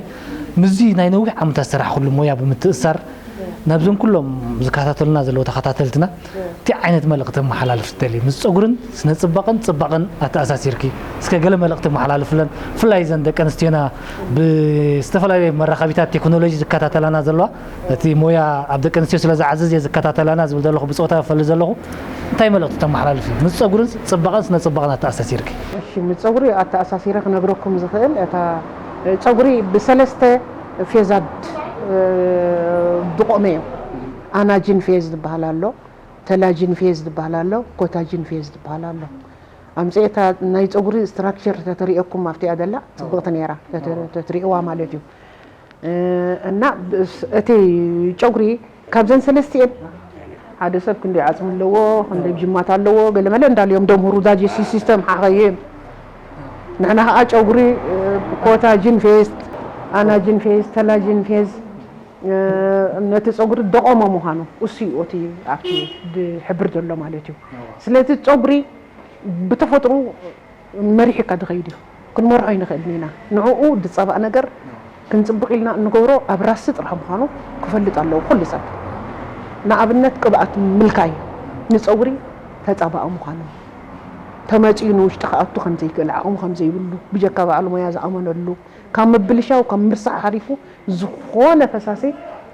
ምስዚ ናይ ነዊሕ ዓመታት ዝሰራሕኩሉ ሞያ ብምትእሳር ናብዞም ኩሎም ዝከታተሉና ዘለዉ ተኸታተልትና እንታይ ዓይነት መልእኽቲ ተመሓላልፍ ትደሊ? ምስ ጸጉርን ስነ ጽባቕን ጽባቕን ኣተኣሳሲርኪ እስከ ገለ መልእኽቲ ተመሓላልፍለን፣ ብፍላይ እዘን ደቂ ኣንስትዮና ብዝተፈላለየ መራኸቢታት ቴክኖሎጂ ዝከታተላና ዘለዋ፣ እቲ ሞያ ኣብ ደቂ ኣንስትዮ ስለ ዝዓዝዝ እየ ዝከታተላና ዝብል ዘለኹ፣ ብጾታ እፈሊ ዘለኹ፣ እንታይ መልእኽቲ ተመሓላልፊ? ምስ ጸጉርን ጽባቕን ስነ ጽባቕን ኣተኣሳሲርኪ። እሺ፣ ምስ ጸጉሪ ኣተኣሳሲረ ክነግረኩም ዝኽእል፣ እታ ጸጉሪ ብሰለስተ ፌዛት ዝቖመ እዩ። ኣናጅን ፌዝ ዝበሃል ኣሎ፣ ተላጅን ፌዝ ዝበሃል ኣሎ፣ ኮታጅን ፌዝ ዝበሃል ኣሎ። ኣምፅኤታ ናይ ፀጉሪ ስትራክቸር ተተሪኦኩም ኣብቲኣ ደላ ፅብቕቲ ነይራ፣ ተተ-፣ ተትሪእዋ ማለት እዩ። እ፣ እና ብስ-፣ እቲ ጨጉሪ ካብዘን ሰለስቲኤን ሓደ ሰብ ክንደይ ዓፅሚ ኣለዎ፣ ክንደይ ጅማት ኣለዎ፣ ገለመለ እንዳልዮም ደምህሩ ዳይጀስቲቭ ሲስተም ሓኸይም። ንሕና ከዓ ጨጉሪ፣ እ፣ ኮታጅን ፌዝ፣ ኣናጅን ፌዝ፣ ተላጅን ፌዝ፣ እ፣ ነቲ ጸጉሪ ደቐሞ ምዃኑ እሱ እዩ እቲ ኣብቲ ዝሕብር ዘሎ ማለት እዩ። እዋ። ስለዚ ጸጉሪ ብተፈጥሮ መሪሕካ ዝኸይድ እዩ። ክንመርሖ ኣይንኽእልን ኢና። ንዕኡ ዝጸባእ ነገር እዋ። ክንጽብቕ ኢልና እንገብሮ ኣብ ራሲ ጥራሕ ምዃኑ ክፈልጥ ኣለዎ ኩሉ ሰብ። ንኣብነት ቅብኣት ምልካይ ንጸጉሪ ተጻባኢ ምዃኑ፣ ተመጺኡ ንውሽጢ ክኣቱ ከም ዘይክእል፣ ዓቕሙ ከም ዘይብሉ፣ ብጀካ በዓል ሞያ ዝኣመነሉ፣ ካብ ምብልሻው፣ ካብ ምርሳዕ ሓሊፉ ዝኾነ ፈሳሲ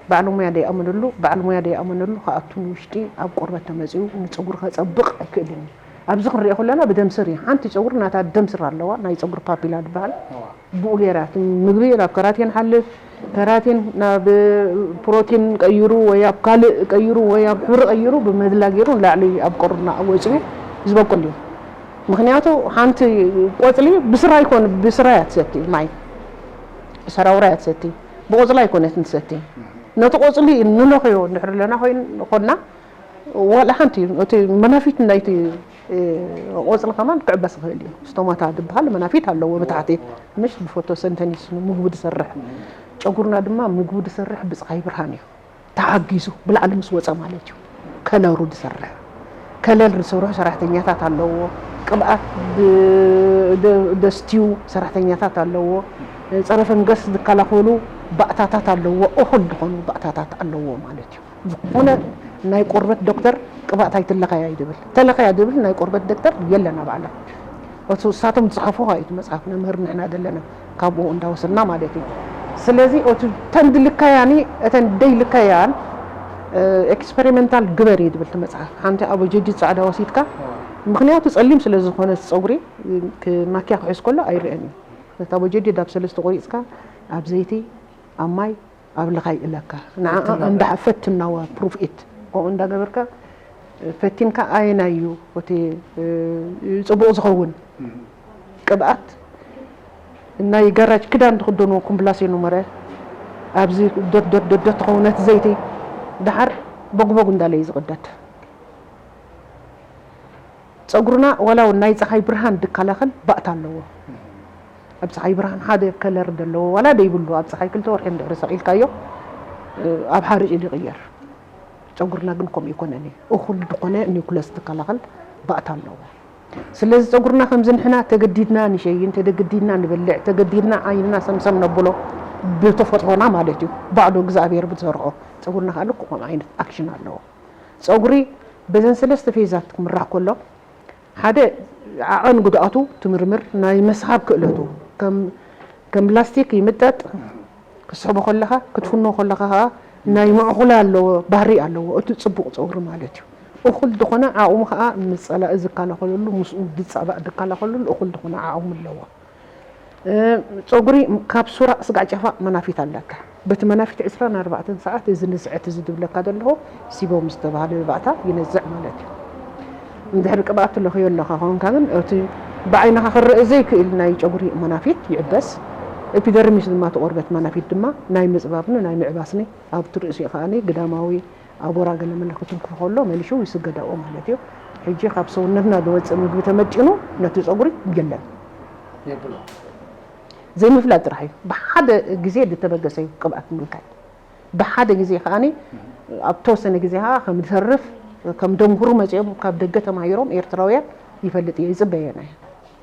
በዓል ሞያ ዘይኣመነሉ፣ በዓል ሞያ ዘይኣመነሉ ክኣቱ ንውሽጢ ኣብ ቆርበት ተመጺኡ ንጸጉሪ ከጸብቕ ኣይክእልን እዩ። ኣብዚ ክንሪኦ ከለና ብደም ስር እዩ። ሓንቲ ጸጉሪ ናታ ደም ስር ኣለዋ፣ ናይ ጸጉሪ ፓፒላ ዝበሃል። እዋ። ብኡ ገይራ እቲ ምግቢ ናብ ከራቲን ሓልፍ፣ ከራቲን ናብ ፕሮቲን ቀይሩ ወይ ኣብ ካልእ ቀይሩ ወይ ኣብ ሕብሪ ቀይሩ ብመድላ ገይሩ ንላዕሊ ኣብ ቆርና ወጺኡ ዝበቁል እዩ። ምኽንያቱ ሓንቲ ቆጽሊ ብስራ ይኮን፣ ብስራ እያ ትሰቲ ማይ። ሰራውራ እያ ትሰቲ። ብቆጽላ ኣይኮነትን ትሰቲ። ነቲ ቆጽሊ ንለኽዮ እንድሕር ኣለና ኮይን-፣ ኮንና፣ ዋላ ሓንቲ እቲ መናፊት ናይቲ፣ እ፣ ቆጽሊ ከማን ክዕበስ ይኽእል እዩ። ስቶማታ ዝበሃል መናፊት ኣለዎ ብታሕቲ። ምሽ ብፎቶሰንተኒስ ምግቡ ዝሰርሕ። ጨጉርና ድማ ምግቡ ዝሰርሕ ብፀሓይ ብርሃን እዩ። ተሓጊዙ ብላዕሊ ምስ ወፀ ማለት እዩ። ከለሩ ዝሰርሕ። ከለር ዝሰርሑ ሰራሕተኛታት ኣለዎ። ቅብኣት ብ-፣ ደ-፣ ደስትዩ ሰራሕተኛታት ኣለዎ። ፀረ ፈንገስ ዝከላኸሉ ባእታታት ኣለዎ። እኹል ዝኾኑ ባእታታት ኣለዎ ማለት እዩ። ዝኾነ ናይ ቆርበት ዶክተር ቅብኣት ኣይትለኸያ እዩ ዝብል። ተለኸያ ዝብል ናይ ቆርበት ዶክተር የለን ኣብ ዓለም። እቱ እሳቶም ዝፅሓፉ እዩ እቲ መፅሓፍ፣ መምህር ንሕና ዘለና ካብኡ እንዳወሰድና ማለት እዩ። ስለዚ እቱ እተን ድልከያኒ፣ እተን ደይልከያን፣ እ፣ ኤክስፐሪመንታል ግበር እዩ ዝብል እቲ መፅሓፍ። ሓንቲ ኣቦጀዲ ፃዕዳ ወሲድካ፣ ምኽንያቱ ፀሊም ስለ ዝኾነ እቲ ፀጉሪ፣ እ፣ ክ-፣ ማኪያ ክሕዝ ከሎ ኣይርአን እዩ። ነታ ኣቦጀዲ ዳብ ሰለስተ ቆሪፅካ ኣብ ዘይቲ፣ ኣብ ማይ፣ ኣብ ልኻይ እለካ። ንዓኣ ፈትና እንዳ-፣ ፈትናዋ፣ ፕሩፍ ኢት። ከምኡ እንዳገበርካ ፈቲንካ ኣየናይ እዩ እቲ፣ እ፣ ጽቡቕ ዝኸውን? እም። ቅብኣት ናይ ጋራጅ ክዳን ትኽደንዎ ኮምብላሴኖ መረ ኣብዚ ዶት ዶት ዶት ዶት ትኸውን ነቲ ዘይቲ ደሓር ቦግቦግ እንዳለ እዩ ዝቕደድ። ጸጉርና ዋላ እውን ናይ ጸሓይ ብርሃን ድከላኸል ባእታ ኣለዎ። እም። ኣብ ፀሓይ ብርሃን ሓደ ከለር ዘለዎ ዋላ ደይብሉ ኣብ ፀሓይ ክልተ ወርሒ እንድሕሪ ሰቒልካዮ ኣብ ሓርጭ ይቕየር። ጨጉርና ግን ከምኡ ይኮነን እዩ። እኹል ዝኾነ ኒውክለስ ዝከላኸል ባእታ ኣለዎ። ስለዚ ጸጉርና ከምዚ ንሕና ተገዲድና ንሸይን ተደግዲድና ንበልዕ ተገዲድና ዓይንና ሰምሰም ነብሎ ብተፈጥሮና ማለት እዩ። ባዕሉ እግዚኣብሔር ብዝሰርዖ ጸጉርና ከዓ ልክዕ ከምኡ ዓይነት ኣክሽን ኣለዎ። ጸጉሪ በዘን ሰለስተ ፌዛት ክምራሕ ከሎ ሓደ ዓቐን ጉድኣቱ ትምርምር ናይ መስሓብ ክእለቱ ከም ከም ላስቲክ ይምጠጥ ክትስሕቦ ከለኻ ክትፍኖ ከለኻ ከዓ ናይ ምዕኹላ ኣለዎ ባህሪ ኣለዎ እቲ ጽቡቕ ጸጉሪ ማለት እዩ። እኹል ዝኾነ ዓቕሙ ከዓ ምስ ጸላኢ ዝከላኸለሉ ምስኡ ዝጻባእ ዝከላኸለሉ እኹል ዝኾነ ዓቕሙ ኣለዎ። ጸጉሪ ካብ ሱራቕ ስጋዕ ጨፋ መናፊት ኣለካ። በቲ መናፊት ዕስራን ኣርባዕተን ሰዓት እዚ ንዝዐት እዚ ዝብለካ ዘለኹ ሲቦም ዝተባህለ ባእታ ይነዝዕ ማለት እዩ። እንድሕር ቅብኣት ትለኽዮ ኣለኻ ኮንካ ግን እቲ ብዓይንኻ ክረእ ዘይክእል ናይ ጨጉሪ መናፊት ይዕበስ። ኤፒደርሚስ ድማ እቲ ቆርበት መናፊት ድማ ናይ ምጽባብኒ ናይ ምዕባስኒ ኣብቲ ርእሲኡ ከኣ ግዳማዊ ኣቦራ ገለ መለ ክትንክፎ ከሎ መሊሹ ይስገዳኦ ማለት እዩ። ሕጂ ካብ ሰውነትና ዝወፅእ ምግቢ ተመጢኑ ነቲ ፀጉሪ የለን። የብሎ። ዘይምፍላጥ ጥራሕ እዩ። ብሓደ ግዜ ዝተበገሰ እዩ ቅብኣት ምንካይ። ብሓደ ግዜ ከኣ ኣብ ተወሰነ ግዜ ከዓ ከም ዝተርፍ ከም ደምሁሩ መፂኦም ካብ ደገ ተማሂሮም ኤርትራውያን ይፈልጥ እየ ይፅበየና እየ።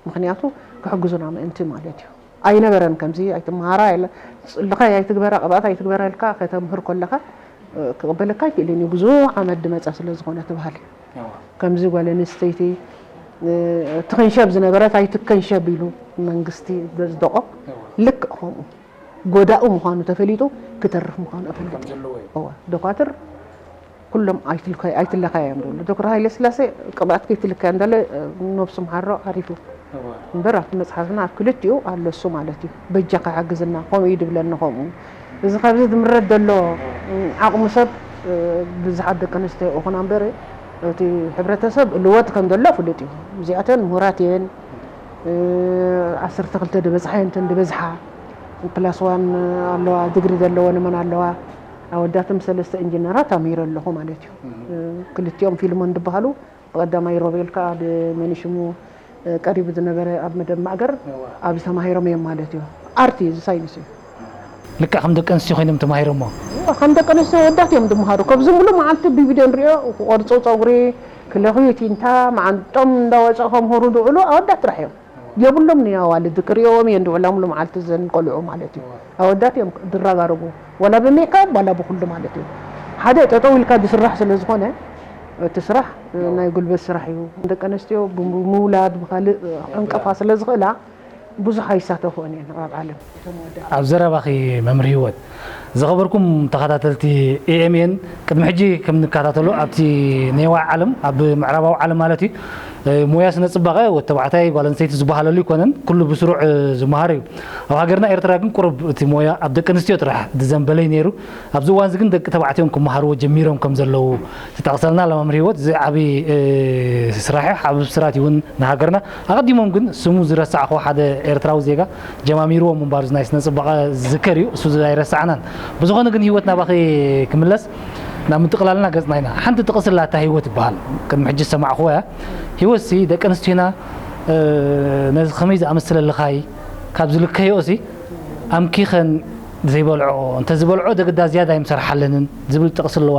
ምክንያቱ ክሕግዙና ምእንቲ ማለት እዩ። ኣይነበረን ከምዚ ኣይትመሃራ የለ ልኻይ ኣይትግበራ ቅብኣት ኣይትግበራ ኢልካ ከተምህር ከለካ ክቕበለካ ኣይክእልን እዩ። ብዙሕ ዓመት ድመፀ ስለ ዝኾነ ትበሃል እዩ። ከምዚ ጓል ኣንስተይቲ ትኸንሸብ ዝነበረት ኣይትከንሸብ ኢሉ መንግስቲ ዘፅደቆ ልክዕ ከምኡ ጎዳኡ ምዃኑ ተፈሊጡ ክተርፍ ምዃኑ ኣፈሊጡ። ዶኳትር ኩሎም ኣይትለካያ እዮም ዝብሉ። ዶክተር ሃይለ ስላሴ ቅብኣት ከይትልካያ እንዳለ ነብሱ ምሓሮ ዓሪፉ እምበር ኣብቲ መፅሓፍና ኣብ ክልቲኡ ኣሎ እሱ ማለት እዩ። በጃካ ሓግዝና ከምኡ እዩ ድብለኒ። ከምኡ እዚ ካብዚ ዝምረት ዘሎ ዓቕሚ ሰብ ብዙሓት ደቂ ኣንስትዮ ይኹና እምበር እቲ ሕብረተሰብ ልወጥ ከም ዘሎ ፍሉጥ እዩ። እዚኣተን ምሁራት እየን። ዓሰርተ ክልተ ዝበፅሓ እየን እተን ዝበዝሓ ፕላስ ዋን ኣለዋ ዲግሪ ዘለወን እመን ኣለዋ። ኣወዳትም ሰለስተ ኢንጂነራት ኣምሂረ ኣለኹ ማለት እዩ። ክልቲኦም ፊልሞን ዝበሃሉ ብቐዳማይ ሮቤል ከዓ መኒሽሙ ቀሪቡ ዝነበረ ኣብ መደብ ማእገር ኣብዚ ተማሂሮም እዮም ማለት እዩ። ኣርቲ እዚ ሳይንስ እዩ። ልክዕ ከም ደቂ ኣንስትዮ ኮይኖም ተማሂሮሞ። ከም ደቂ ኣንስትዮ ወዳት እዮም ዝመሃሩ። ከብዚ ሙሉ መዓልቲ ብቪድዮ ንሪኦ ክቆርፁ ፀጉሪ ክለኽዩ ቲንታ መዓንጦም እንዳወፀ ከምህሩ ዝውዕሉ ኣወዳት ጥራሕ እዮም። የብሎም ንያዋልድ ክሪኦም እየ እንድውላ ሙሉ መዓልቲ ዘን ቆልዑ ማለት እዩ። ኣወዳት እዮም ድራጋርጉ ዋላ ብሜካፕ ዋላ ብኩሉ ማለት እዩ። ሓደ ጠጠው ኢልካ ዝስራሕ ስለ ዝኾነ እቲ ስራሕ ናይ ጉልበት ስራሕ እዩ። ደቂ ኣንስትዮ ብምውላድ ብካልእ ዕንቀፋ ስለ ዝኽእላ ብዙሕ ኣይሳተፍኦን እየን ኣብ ዓለም። ኣብ ዘረባኺ መምህር ህይወት ዝኸበርኩም ተኸታተልቲ ኤኤምኤን ቅድሚ ሕጂ ከም ንከታተሎ ኣብቲ ኔዋ ዓለም ኣብ ምዕራባዊ ዓለም ማለት እዩ ሞያ ስነ ፅባቐ ወዲ ተባዕታይ ጓል ኣንስተይቲ ዝበሃለሉ ኣይኮነን። ኩሉ ብስሩዕ ዝመሃር እዩ። ኣብ ሃገርና ኤርትራ ግን ቁሩብ እቲ ሞያ ኣብ ደቂ ኣንስትዮ ጥራሕ ዝዘንበለ እዩ ነይሩ። ኣብዚ እዋን እዚ ግን ደቂ ተባዕትዮም ክመሃርዎ ጀሚሮም ከም ዘለዉ ትጠቕሰልና ለማምር ህይወት እዚ ዓብዪ ስራሕ እዩ። ዓብዪ ብስራት እውን ንሃገርና ኣቐዲሞም ግን ስሙ ዝረሳዕኹ ሓደ ኤርትራዊ ዜጋ ጀማሚርዎ ምንባሩ ናይ ስነ ፅባቐ ዝዝከር እዩ። እሱ ኣይረሳዕናን። ብዝኾነ ግን ህይወት ናባኺ ክምለስ ናብ ምጥቕላልና ገፅና ኢና። ሓንቲ ጥቕሲ ላታ ህይወት ይበሃል ቅድሚ ሕጂ ዝሰማዕኹዎ እያ። ህይወት ሲ ደቂ ኣንስትዮና ነዚ ከመይ ዝኣመሰለ ልኻይ ካብ ዝልከዮኦ ሲ ኣምኪኸን ዘይበልዖ እንተዝበልዖ ደግዳ ዝያዳ ኣይምሰርሓለንን ዝብል ጥቕሲ ኣለዋ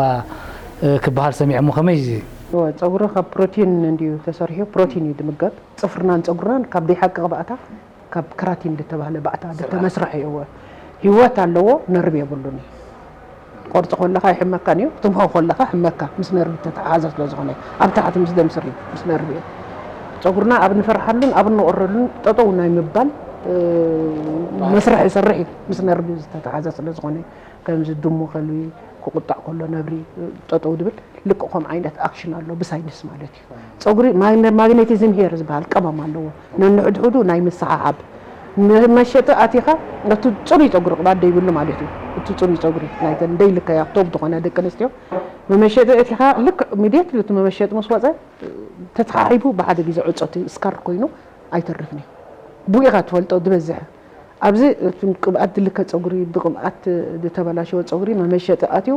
ክበሃል ሰሚዐ እሞ ከመይ እዚ? እወ፣ ጸጉሪ ካብ ፕሮቲን እንድዩ ተሰሪሑ፣ ፕሮቲን እዩ ዝምገብ። ጽፍርናን ጸጉርናን ካብ ደይሓቂ ቅብኣታ ካብ ክራቲን ዝተባህለ ባእታ ዝተመስረሐ እዩ። እወ፣ ህይወት ኣለዎ፣ ነርቭ የብሉን እዩ። ቆርጾ ከለኻ ይሕመካን እዩ፣ ክትምሆ ከለኻ ሕመካ ምስ ነርቭ ዝተተሓሓዘ ስለ ዝኾነ ኣብ ታሕቲ ምስ ደም ስር እዩ፣ ምስ ነርቭ እዩ። ጸጉርና ኣብ ንፈርሓሉን ኣብ ንቆረሉን ጠጠው ናይ ምባል መስርሕ ይሰርሕ እዩ፣ ምስ ነርቭ ዝተተሓዘ ስለ ዝኾነ ከምዚ ድሙ ከልቢ ክቁጣዕ ከሎ ነብሪ ጠጠው ድብል ልክዕ ከም ዓይነት ኣክሽን ኣሎ ብሳይንስ ማለት እዩ። ፀጉሪ ማግኔቲዝም ሄር ዝበሃል ቀመም ኣለዎ ነንሕድሕዱ ናይ ምስሓሓብ መሸጢ ኣቲኻ እቲ ፅሩይ ፀጉሪ ቅብኣት ደይብሉ ማለት እዩ። እቲ ፅሩይ ፀጉሪ ናይተን ደይልከያ ቶብ ዝኾነ ደቂ ኣንስትዮ መመሸጢ ኣቲኻ ልክዕ ሚድየት እቲ መመሸጢ ምስ ወፀ ተተሓሒቡ ብሓደ ግዜ ዕፆ እቲ ስካር ኮይኑ ኣይተርፍን እዩ። ብኡ ኢኻ ትፈልጦ ዝበዝሕ ኣብዚ ቅብኣት ዝልከ ፀጉሪ ብቅብኣት ዝተበላሸወ ፀጉሪ መመሸጢ ኣትዩ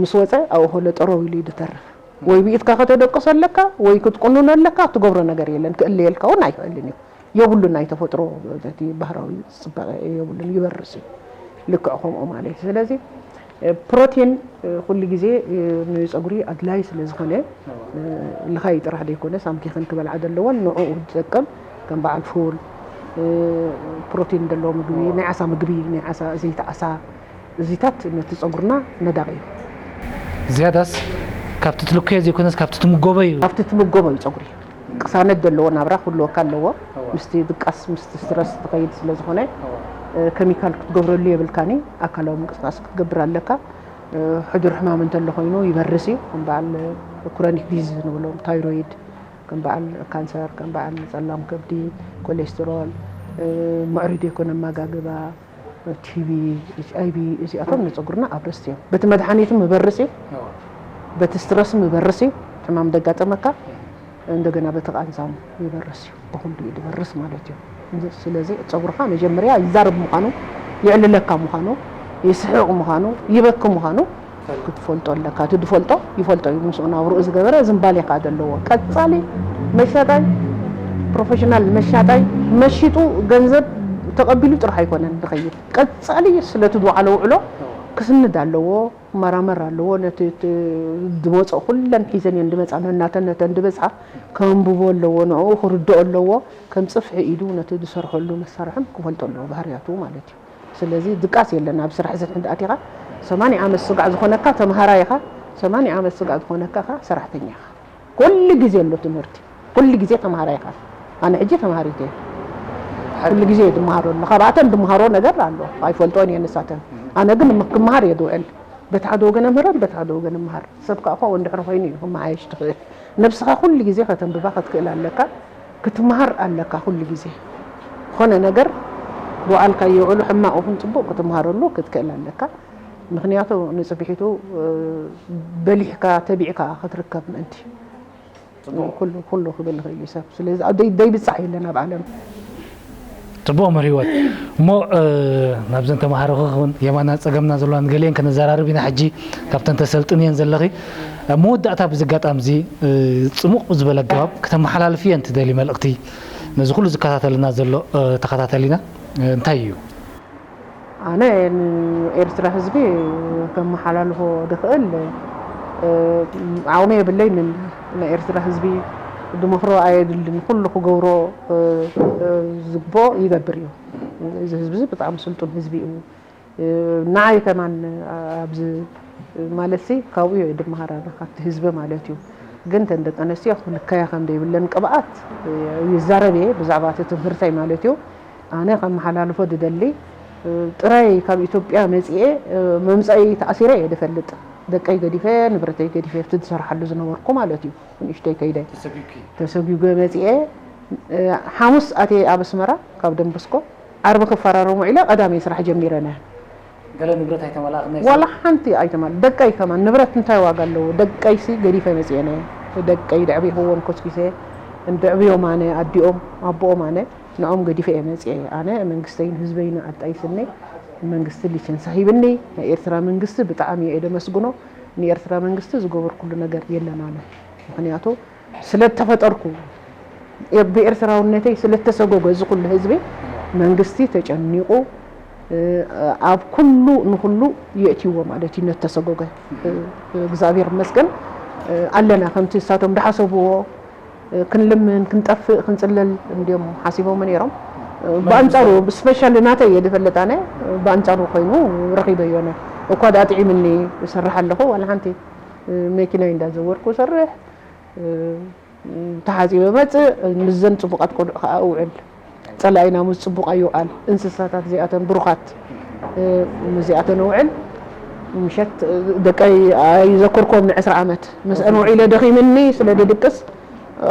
ምስ ወፀ ኣብኡ ከሎ ጠረው ኢሉ እዩ ዝተርፍ። ወይ ብኢድካ ከተደቅሶ ኣለካ ወይ ክትቁንኖ ኣለካ ትገብሮ ነገር የለን ክእለየልካ እውን ኣይክእልን እዩ። የብሉን። ናይ ተፈጥሮ እቲ ባህራዊ ጽባቐ የብሉን፣ ይበርስ እዩ። ልክዕ ከምኡ ማለት እዩ። ስለዚ ፕሮቲን ኩሉ ግዜ ንጸጉሪ ኣድላይ ስለ ዝኾነ፣ ልኻይ ጥራሕ ዘይኮነ ሳምኪ ክንክበልዓ ዘለዎን ንዕኡ ዝጠቅም ከም በዓል ፉል፣ ፕሮቲን ዘለዎ ምግቢ፣ ናይ ዓሳ ምግቢ፣ ናይ ዓሳ፣ ዘይቲ ዓሳ፣ እዚታት ነቲ ጸጉርና ነዳቕ እዩ። ዝያዳስ ካብቲ ትልኮዮ ዘይኮነስ ካብቲ ትምጎቦ እዩ። ካብቲ ትምጎቦ እዩ ጸጉሪ። ቅሳነት ዘለዎ ናብራ ክህልወካ ኣለዎ። ምስቲ ድቃስ ምስቲ ስትረስ ትኸይድ ስለ ዝኾነ፣ ከሚካል ክትገብረሉ የብልካኒ። ኣካላዊ ምንቅስቃስ ክትገብር ኣለካ። ሕዱር ሕማም እንተሎ ኮይኑ ይበርስ እዩ። ከም በዓል ክሮኒክ ዲዚዝ ንብሎም፣ ታይሮይድ፣ ከም በዓል ካንሰር፣ ከም በዓል ጸላም ከብዲ፣ ኮሌስትሮል፣ ምዕሩይ ዘይኮነ ኣመጋግባ፣ ቲቢ፣ ኤች ኣይ ቪ፣ እዚኣቶም ንጸጉርና ኣብረስቲ እዮም። በቲ መድሓኒቱ ምበርስ እዩ፣ በቲ ስትረስ ምበርስ እዩ። ሕማም ደጋጠመካ እንደገና በቲ ቃንዛም ይበርስ እዩ። ብኹሉ እዩ ድበርስ ማለት እዩ። ስለዚ ጸጉርኻ መጀመርያ ይዛረብ ምዃኑ፣ ይዕልለካ ምዃኑ፣ ይስሕቕ ምዃኑ፣ ይበኪ ምዃኑ ክትፈልጦ ኣለካ። እቲ ድፈልጦ ይፈልጦ እዩ። ምስኡ ናብርኡ ዝገበረ ዝምባሌ ከኣ ዘለዎ ቀጻሊ መሻጣይ፣ ፕሮፌሽናል መሻጣይ፣ መሺጡ ገንዘብ ተቐቢሉ ጥራሕ ኣይኮነን ዝኸይድ። ቀጻሊ ስለቲ ዝወዓሎ ውዕሎ ክስንድ ኣለዎ፣ ክመራመር ኣለዎ። ነቲ ዝመፅኦ ኩለን ሒዘን እየን ድመፃ፣ ነናተን ነተን ድበፅሓ ከንብቦ ኣለዎ፣ ንዕኡ ክርድኦ ኣለዎ። ከም ፅፍሒ ኢዱ ነቲ ዝሰርሐሉ መሳርሕም ክፈልጦ ኣለዎ፣ ባህርያቱ ማለት እዩ። ስለዚ ድቃስ የለን ኣብ ስራሕ እዚ እንድሕር ኣቲኻ። ሰማንያ ዓመት ስጋዕ ዝኾነካ ተምሃራይ ኢኻ፣ ሰማንያ ዓመት ስጋዕ ዝኾነካ ኸዓ ሰራሕተኛ ኢኻ። ኩሉ ግዜ ኣሎ ትምህርቲ፣ ኩሉ ግዜ ተምሃራይ ኢኻ። ኣነ ሕጂ ተምሃሪት እየ፣ ኩሉ ግዜ እየ ድመሃሮ ኣሎ። ካብኣተን ድመሃሮ ነገር ኣሎ፣ ኣይፈልጦን እየ ንሳተን። ኣነ ግን ክመሃር እየ ዝውዕል። በቲ ሓደ ወገን እምህረን በቲ ሓደ ወገን እመሃር። ሰብ ከዓ ካብኡ እንድሕር ኮይኑ እዩ ክመሓየሽ ትኽእል። ነብስኻ ኩሉ ግዜ ከተንብባ ክትክእል ኣለካ። ክትመሃር ኣለካ ኩሉ ግዜ። ዝኾነ ነገር ዝወዓልካዮ ውዕሎ ሕማቕ ይኹን ጽቡቕ ክትመሃረሉ ክትክእል ኣለካ። ምኽንያቱ ንጽብሒቱ በሊሕካ ተቢዕካ ክትርከብ ምእንቲ። ኩሉ ኩሉ ክብል ይኽእል እዩ ሰብ። ስለዚ ደይብጻሕ የለን ኣብ ዓለም። ጽቡቕ መምህር ህይወት። እሞ ናብዘን ተምሃሮ ክኸውን የማና ጸገምና ዘለዋ ንገሊአን ከነዘራርብ ኢና። ሕጂ ካብተን ተሰልጥንየን ዘለኺ ኣብ መወዳእታ ብዚ ኣጋጣሚ እዚ ጽሙቕ ብዝበለ ኣገባብ ከተመሓላልፍየን ትደሊ መልእኽቲ ነዚ ኩሉ ዝከታተልና ዘሎ ተኸታተሊና እንታይ እዩ? ኣነ ንኤርትራ ህዝቢ ከመሓላልፎ ድኽእል ዓቕሚ የብለይንን። ንኤርትራ ህዝቢ ድመኽሮ ኣየድልን። ኩሉ ክገብሮ ዝግብኦ ይገብር እዩ። እዚ ህዝቢ እዚ ብጣዕሚ ስልጡን ህዝቢ እዩ። ንዓይ ከማን ኣብዚ ማለትሲ ካብኡ እየ ድመሃር ኣነ ካብቲ ህዝቢ ማለት እዩ። ግን ተን ደቂ ኣንስትዮ ክልከያ ከም ዘይብለን ቅብኣት ይዛረብ እየ ብዛዕባ እቲ ትምህርተይ ማለት እዩ። ኣነ ከመሓላልፎ ድደሊ ጥራይ ካብ ኢትዮጵያ መፂኤ መምፀኢ ተኣሲረ እየ ድፈልጥ። ደቀይ ገዲፈ ንብረተይ ገዲፈ ኣብቲ ዝሰርሓሉ ዝነበርኩ ማለት እዩ ንእሽተይ ከይደ ተሰጒገ መፂኤ ሓሙስ ኣትየ ኣብ ኣስመራ ካብ ደንበስኮ ዓርቢ ክፈራረም ውዒለ ቀዳመይ ስራሕ ጀሚረ ነየ። ገለ ንብረት ኣይተመላእኽን ናይ ሰብ? ዋላ ሓንቲ ኣይተማል ደቀይ ከማን ንብረት እንታይ ዋጋ ኣለዎ? ደቀይሲ ገዲፈ መፅየ ነየ። ደቀይ ደዕቢኽዎም ኮስኪሰ ደዕብዮም ኣነ ኣዲኦም ኣቦኦም ኣነ ንዖም ገዲፈ እየ መፅየ። ኣነ መንግስተይን ህዝበይን ኣጣይስኒ መንግስቲ ሊቸንሳ ሂብኒ። ናይ ኤርትራ መንግስቲ ብጣዕሚ እየ ደመስግኖ። ንኤርትራ መንግስቲ ዝገበርኩሉ ነገር የለን ኣነ ምክንያቱ ስለ ተፈጠርኩ ብኤርትራውነተይ ስለ ተሰጎገ እዚ ኩሉ ህዝቢ መንግስቲ ተጨኒቑ ኣብ ኩሉ ንኩሉ የእትይዎ ማለት እዩ ነተሰጎገ እግዚኣብሔር ይመስገን ኣለና ከምቲ እሳቶም ድሓሰብዎ ክንልምን ክንጠፍእ ክንፅለል እንዲዮም ሓሲቦም ነይሮም ብኣንፃሩ ስፔሻሊ ናተይ እየ ዝፈልጥ ኣነ ብኣንፃሩ ኮይኑ ረኺበዮ ነ እኳ ዳኣ ጥዒምኒ እሰርሕ ኣለኹ ዋላ ሓንቲ መኪናይ እንዳዘወርኩ እሰርሕ ተሓፂበ መፅእ ምስዘን ፅቡቃት ቆልዑ ከዓ እውዕል ፀላኢና ምስ ፅቡቅ ኣይውዓል እንስሳታት እዚኣተን ብሩኻት ምስዚኣተን እውዕል ምሸት ደቀይ ኣይዘክርኮም ንዕስራ ዓመት ምስአን ውዒለ ደኺምኒ ስለ ድድቅስ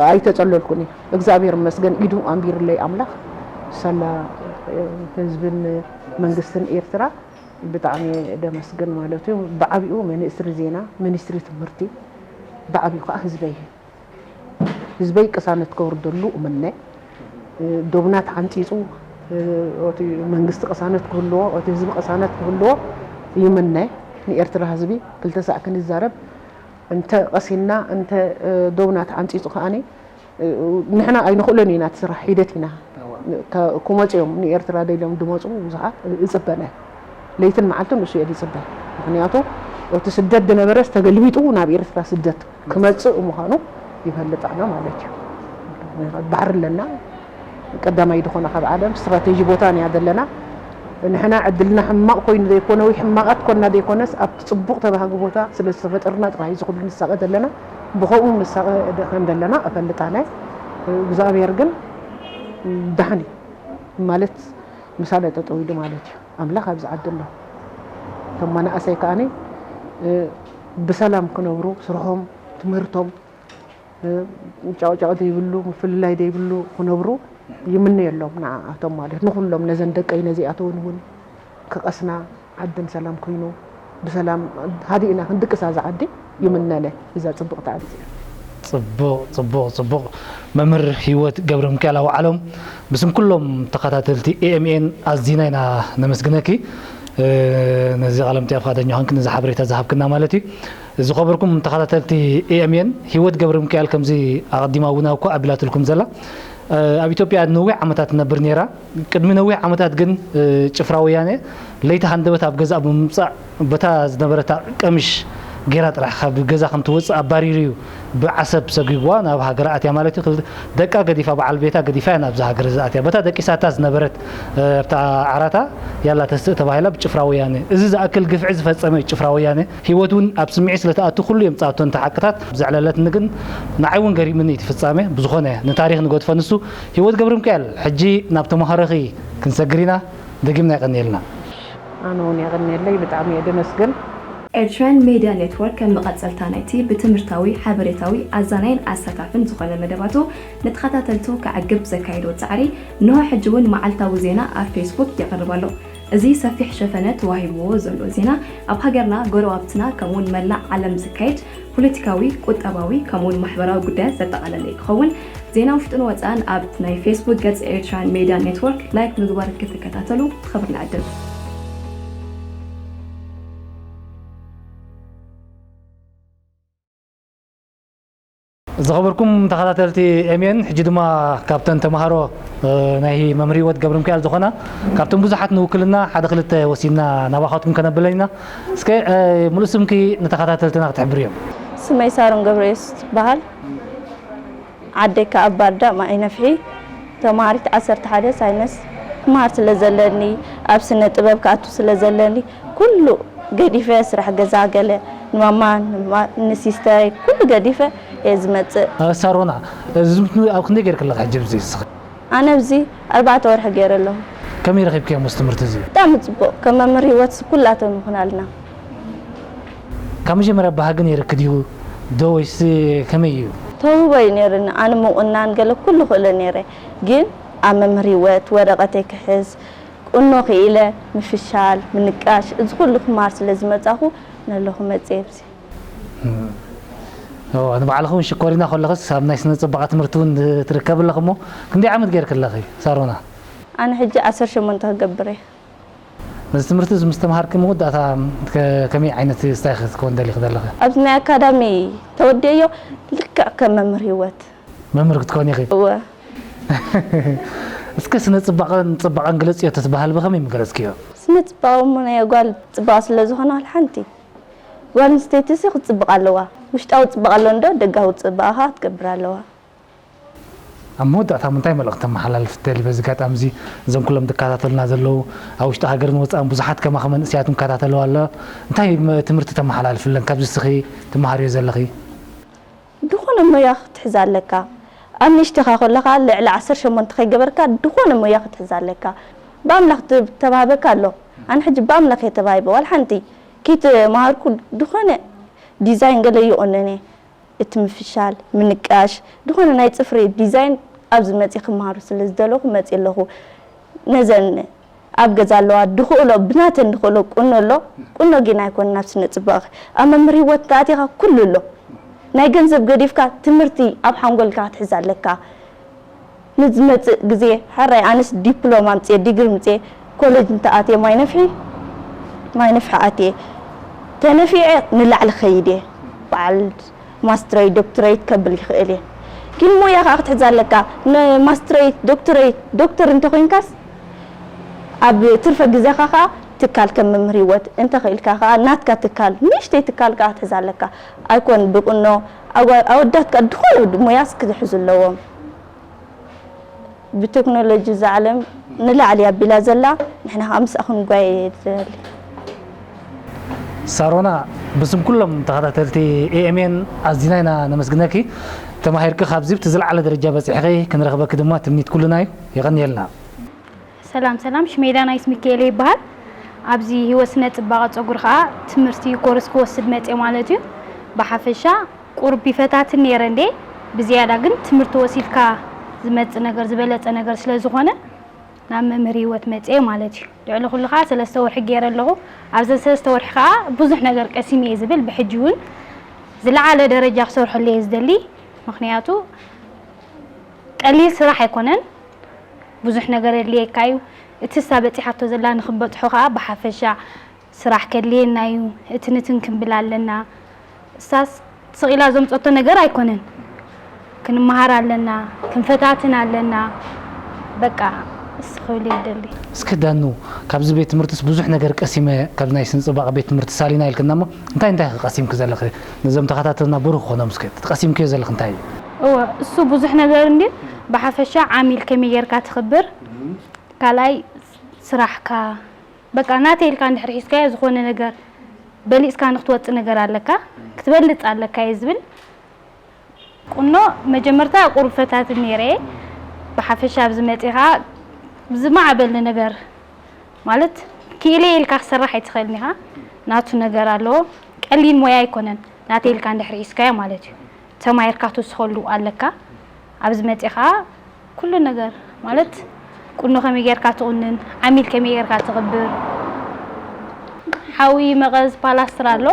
ኣይተፀለልኩን እዩ እግዚኣብሔር መስገን ኢዱ ኣንቢርለይ ኣምላኽ ሰላ ህዝብን መንግስትን ኤርትራ ብጣዕሚ ደመስግን ማለት እዩ ብዓቢኡ ሚኒስትሪ ዜና ሚኒስትሪ ትምህርቲ ብዓቢኡ ከዓ ህዝበይ ህዝበይ ቅሳነት ከውርደሉ እምነ ዶብና ተዓንፂፁ እቲ መንግስቲ ቅሳነት ክህልዎ እቲ ህዝቢ ቅሳነት ክህልዎ ይምነ ንኤርትራ ህዝቢ ክልተ ሳዕ ክንዛረብ እንተ ቀሲንና እንተ ዶብና ተዓንፂፁ ከዓኒ ንሕና ኣይንኽእሎን ኢና እቲ ስራሕ ሒደት ኢና ከ-፣ ክመፁ እዮም፣ ንኤርትራ ደልዮም ድመፁ ብዙሓት እፅበ ነየ። ለይትን መዓልትን እሱ እየ ዝፅበ። ምኽንያቱ እቲ ስደት ዝነበረስ ተገልቢጡ ናብ ኤርትራ ስደት ክመፅእ ምዃኑ ይፈልጥ ኣሎ ማለት እዩ። ባሕሪ ኣለና፣ ቀዳማይ ዝኾነ ካብ ዓለም ስትራቴጂ ቦታ ንያ ዘለና። ንሕና ዕድልና ሕማቕ ኮይኑ ዘይኮነ ወይ ሕማቓት ኮና ዘይኮነስ ኣብቲ ፅቡቕ ተባሃጊ ቦታ ስለ ዝተፈጠርና ጥራይ እዚ ኩሉ ንሳቐ ዘለና። ብኸምኡ ንሳቐ ከም ዘለና እፈልጥ ኣነ። እግዚኣብሔር ግን ዳሕን እዩ ማለት ምሳለ ጠጠው ኢሉ ማለት እዩ። ኣምላኽ ኣብዚ ዓዲ ኣሎ። እቶም መናእሰይ ከኣኒ ብሰላም ክነብሩ ስርሖም ትምህርቶም ጫውጫው ዘይብሉ ምፍልላይ ዘይብሉ ክነብሩ ይምነየሎም ንዓኣቶም ማለት ንኹሎም ነዘን ደቀይ ነዚኣተውን እውን ክቐስና ዓድን ሰላም ኮይኑ ብሰላም ሃዲእና ክንድቅሳ ዝዓዲ ይምነነ እዛ ጽብቕቲ ዓዲ እዚኣ። ጽቡቕ ጽቡቕ ጽቡቕ። መምህር ህይወት ገብረ ሚካኤል ኣውዓሎም፣ ብስም ኩሎም ተኸታተልቲ ኤኤምኤን ኣዚና ኢና ነመስግነኪ። ነዚ ቃለ መጠይቕ ፍቓደኛ ኾንክ ነዚ ሓበሬታ ዝሃብክና ማለት እዩ። ዝኸበርኩም ተኸታተልቲ ኤኤምኤን፣ ህይወት ገብረ ሚካኤል ከምዚ ኣቐዲማ እውን እኳ ኣቢላትልኩም ዘላ ኣብ ኢትዮጵያ ንነዊሕ ዓመታት ትነብር ነይራ። ቅድሚ ነዊሕ ዓመታት ግን ጭፍራ ወያነ ለይቲ ሃንደበት ኣብ ገዛ ብምምፃእ በታ ዝነበረታ ቀምሽ ገይራ ጥራሕ ካብ ገዛ ከም ትወፅእ ኣባሪሩ እዩ ብዓሰብ ሰጒግዋ ናብ ሃገራ ኣትያ ማለት እዩ። ክል-፣ ደቃ ገዲፋ በዓል ቤታ ገዲፋ እያ ናብዛ ሃገር እዛ ኣትያ። በታ ደቂሳታ ዝነበረት ኣብታ ዓራታ ያላ ተስእ ተባሂላ ብጭፍራ ወያነ። እዚ ዝኣክል ግፍዒ ዝፈፀመ እዩ ጭፍራ ወያነ። ህይወት እውን ኣብ ስምዒት ስለ ትኣቱ ኩሉ የምፅኣቶ ነቲ ሓቅታት። ዘዕለለትኒ ግን ንዓይ እውን ገሪምኒ እቲ ፍጻሜ። ብዝኾነ ንታሪኽ ንገድፎ ንሱ። ህይወት ገብረሚካኤል፣ ሕጂ ናብ ተምሃሮኺ ክንሰግር ኢና። ደጊምና የቐንየልና። ኣነ እውን የቐንየለይ፣ ብጣዕሚ እየ ደመስግን። ኤርትራን ሜድያ ኔትወርክ ከም መቐጸልታ ናይቲ ብትምህርታዊ፣ ሓበሬታዊ፣ ኣዛናይን ኣሳታፍን ዝኾነ መደባቱ ንተኸታተልቱ ከዕግብ ዘካየዶ ጻዕሪ እንሆ ሕጂ እውን መዓልታዊ ዜና ኣብ ፌስቡክ የቕርብ ኣሎ። እዚ ሰፊሕ ሸፈነ ተዋሂብዎ ዘሎ ዜና ኣብ ሃገርና፣ ጎረባብትና ከምኡውን መላእ ዓለም ዝካየድ ፖለቲካዊ፣ ቁጠባዊ ከምኡውን ማሕበራዊ ጉዳያት ዘጠቓለለ ክኸውን ዜና ውሽጥን ወፃእን ኣብ ናይ ፌስቡክ ገጽ ኤርትራን ሜድያ ኔትወርክ ላይክ ምግባር ክትከታተሉ ትኸብር ንዕድም። ዝኸበርኩም ተኸታተልቲ ኤምኤን፣ ሕጂ ድማ ካብተን ተምሃሮ ናይ መምህር ህይወት ገብረሚካኤል ዝኾና ካብቶም ብዙሓት ንውክልና ሓደ ክልተ ወሲድና ናባኻትኩም ከነብለን ኢና። እስከ ሙሉእ ስምኪ ንተኸታተልትና ክትሕብርዮም። ስመይ ሳሮን ገብረየሱስ ትበሃል። ዓደይ ከኣ ኣብ ባርዳም ኣይነፍሒ። ተማሃሪት ዓሰርተ ሓደ ሳይንስ ክመሃር ስለ ዘለኒ፣ ኣብ ስነ ጥበብ ክኣቱ ስለ ዘለኒ፣ ኩሉ ገዲፈ፣ ስራሕ ገዛ ገለ ንማማ ንሲስተረይ ኩሉ ገዲፈ እየ ዝመጽእ። ሳሮና፣ ዝምት ኣብ ክንደይ ገይርክለኽ ሕጂ ብዚ እስኺ? ኣነ ኣብዚ ኣርባዕተ ወርሒ ገይረ ኣለኹ። ከመይ ረኺብክዮ ምስ ትምህርቲ እዚ? ብጣዕሚ ጽቡቕ፣ ከም መምህር ህይወት ኩላቶም ይኹናልና። ካብ መጀመርያ ባህጊ ነይርኪ ድዩ ዶ ወይስ ከመይ እዩ? ተውህቦ እዩ ነይሩኒ። ኣነ ምቑናን ገለ ኩሉ ክእለ ነይረ። ግን ኣብ መምህር ህይወት ወረቐተይ ክሕዝ፣ ቁኖ ክኢለ፣ ምፍሻል፣ ምንቃሽ፣ እዚ ኩሉ ክማር ስለ ዝመጻኹ ነለኹ መጽየ ኣብዚ። ንባዕልኺ እውን ሽኮሪና ከለኽስ ኣብ ናይ ስነ ጽባቐ ትምህርቲ እውን ትርከቢ ኣለኺ እሞ ክንደይ ዓመት ገይርኪ ኣለኺ ሳሮና? ኣነ ሕጂ ዓሰርተ ሸሞንተ ክገብር እየ። ነዚ ትምህርቲ እዚ ምስ ተምሃርኪ መወዳእታ ከመይ ዓይነት ስታይ ክትከውን ደሊኺ ዘለኺ? ኣብዚ ናይ ኣካዳሚ ተወዲአዮ ልክዕ ከም መምህር ህይወት። መምህር ክትኮኒ ኢኺ? እወ። እስከ ስነ ጽባቐን ጽባቐን ግለጽዮ ተትበሃል ብኸመይ ምገለጽክዮ? ስነ ጽባቐ እሞ ናይ ጓል ጽባቐ ስለ ዝኾነ ዋላ ሓንቲ። ጓል ኣንስተይቲ ሲ ክትጽብቕ ኣለዋ። ውሽጣዊ ጽባቐ ኣሎ እንዶ ደጋዊ ጽባቐ ኸኣ ክትገብር ኣለዋ። ኣብ መወዳእታ እንታይ መልእኽቲ ተመሓላልፍ ትደሊ? በዚ ኣጋጣሚ እዚ እዞም ኩሎም ዝከታተሉና ዘለዉ ኣብ ውሽጢ ሃገርን ወጻእን ብዙሓት ከማኺ መንእሰያት ይከታተልዋ ኣሎ። እንታይ ትምህርቲ ተመሓላልፍለን ካብዚ እስኺ ትመሃርዮ ዘለኺ? ዝኾነ ሞያ ክትሕዝ ኣለካ። ኣብ ንእሽተኻ ከለኻ ልዕሊ ዓሰርተ ሸሞንተ ከይገበርካ ዝኾነ ሞያ ክትሕዝ ኣለካ። ብኣምላኽ ተባህበካ ኣሎ። ኣነ ሕጂ ብኣምላኽ እየ ተባሂበ ዋላ ሓንቲ ከይተመሃርኩ ዝኾነ ዲዛይን ገለ ይቑነን እየ። እቲ ምፍሻል፣ ምንቃሽ፣ ዝኾነ ናይ ጽፍሪ ዲዛይን ኣብዚ መጺ ክመሃሩ ስለ ዝደለኹ መጺ ኣለኹ። ነዘን ኣብ ገዛ ኣለዋ ድኽእሎ ብናተን ድኽእሎ ቁኖ ኣሎ። ቁኖ ጌና ኣይኮነን ናብ ስነ ጽባቐ። ኣብ መምህር ህይወት እንተኣቲኻ ኩሉ ኣሎ። ናይ ገንዘብ ገዲፍካ ትምህርቲ ኣብ ሓንጎልካ ክትሕዝ ኣለካ። ንዝመጽእ ግዜ ሕራይ ኣነስ ዲፕሎም ኣምጽየ ዲግሪ ምጽየ ኮለጅ እንተኣትየ ማይ ነፍሒ ማይ ነፍሒ ኣትየ ተነፊዐ ንላዕሊ ኸይድ እየ። በዓል ማስትረይ ዶክትረይት ከብል ይኽእል እየ። ኪል ሞያ ከዓ ክትሕዝ ኣለካ። ንማስትሬት፣ ዶክትሬት፣ ዶክተር እንተኾይንካስ ኣብ ትርፈ ግዜኻ ከዓ ትካል ከም መምህር ህይወት እንተኽኢልካ ከዓ ናትካ ትካል፣ ንእሽተይ ትካል ከዓ ክትሕዝ ኣለካ። ኣይኮን ብቁኖ፣ ኣወዳት ከዓ ዝኾነ ሞያስ ክሕዙ ኣለዎም። ብቴክኖሎጂ እዛ ዓለም ንላዕሊ ኣቢላ ዘላ፣ ንሕና ከዓ ምስኣ ክንጓየ እየ ዝደሊ። ሳሮና፣ ብስም ኩሎም ተኸታተልቲ ኤኤምኤን ኣዚና ኢና ነመስግነኪ። ተማሂርኪ ካብዚ ብቲ ዝለዓለ ደረጃ በፂሕኺ ክንረኽበኪ ድማ ትምኒት ኩልና እዩ። የቐንየልና። ሰላም ሰላም፣ ሽመይ ዳናይት ሚካኤል ይበሃል። ኣብዚ ህይወት ስነ ፅባቐ ፀጉሪ ከዓ ትምህርቲ ኮርስ ክወስድ መፅየ ማለት እዩ። ብሓፈሻ ቁሩብ ይፈታትን ነይረ እንዴ፣ ብዝያዳ ግን ትምህርቲ ወሲድካ ዝመፅእ ነገር ዝበለፀ ነገር ስለ ዝኾነ ናብ መምህር ህይወት መፅየ ማለት እዩ። ልዕሊ ኩሉ ከዓ ሰለስተ ወርሒ ገይረ ኣለኹ። ኣብዘን ሰለስተ ወርሒ ከዓ ብዙሕ ነገር ቀሲመ እየ ዝብል፣ ብሕጂ እውን ዝለዓለ ደረጃ ክሰርሐሉ እየ ዝደሊ። ምክንያቱ ቀሊል ስራሕ ኣይኮነን፣ ብዙሕ ነገር የድልየካ እዩ። እቲ እሳ በፂሓቶ ዘላ ንክንበፅሖ ከዓ ብሓፈሻ ስራሕ ከድልየና እዩ። እቲ ንትን ክንብል ኣለና። እሳስ ስቕ ኢላ ዘምፀቶ ነገር ኣይኮነን። ክንመሃር ኣለና፣ ክንፈታትን ኣለና። በቃ እሱ ክብል ይደሊ። እስኪ ዳኑ፣ ካብዚ ቤት ትምህርትስ ብዙሕ ነገር ቀሲመ፣ ካብዚ ናይ ስነ ፅባቐ ቤት ትምህርቲ ሳሊና ኢልክና እሞ እንታይ እንታይ ኢኺ ቀሲምኪ ዘለኺ? ነዞም ተኸታተልና ብሩህ ክኾኖም እስኪ እቲ ቀሲምክዮ ዘለኺ እንታይ እዩ? እወ፣ እሱ ብዙሕ ነገር እንዲ። ብሓፈሻ ዓሚል ከመይ ጌርካ ትኽብር፣ ካልኣይ ስራሕካ በቃ ናተይ ኢልካ እንድሕር ሒዝካዮ ዝኾነ ነገር በሊፅካ ንክትወፅእ ነገር ኣለካ፣ ክትበልፅ ኣለካ እየ ዝብል። ቁኖ መጀመርታ ቁሩብ ፈታትን ነይረ እየ። ብሓፈሻ ኣብዚ መፂኻ ብዝማዕበለ ነገር ማለት ክኢለ ኢልካ ክሰራሕ ኣይትኽእልን ኢኻ። ናቱ ነገር ኣለዎ። ቀሊል ሞያ ኣይኮነን። ናተይ ኢልካ እንድሕር ሒዝካዮ ማለት እዩ። ተማሂርካ ትውስኸሉ ኣለካ። ኣብዚ መፂኻ ኩሉ ነገር ማለት ቁኖ ከመይ ጌርካ ትቑንን፣ ዓሚል ከመይ ጌርካ ትቕብር፣ ሓዊ፣ መቐዝ፣ ፓላስትር ኣሎ።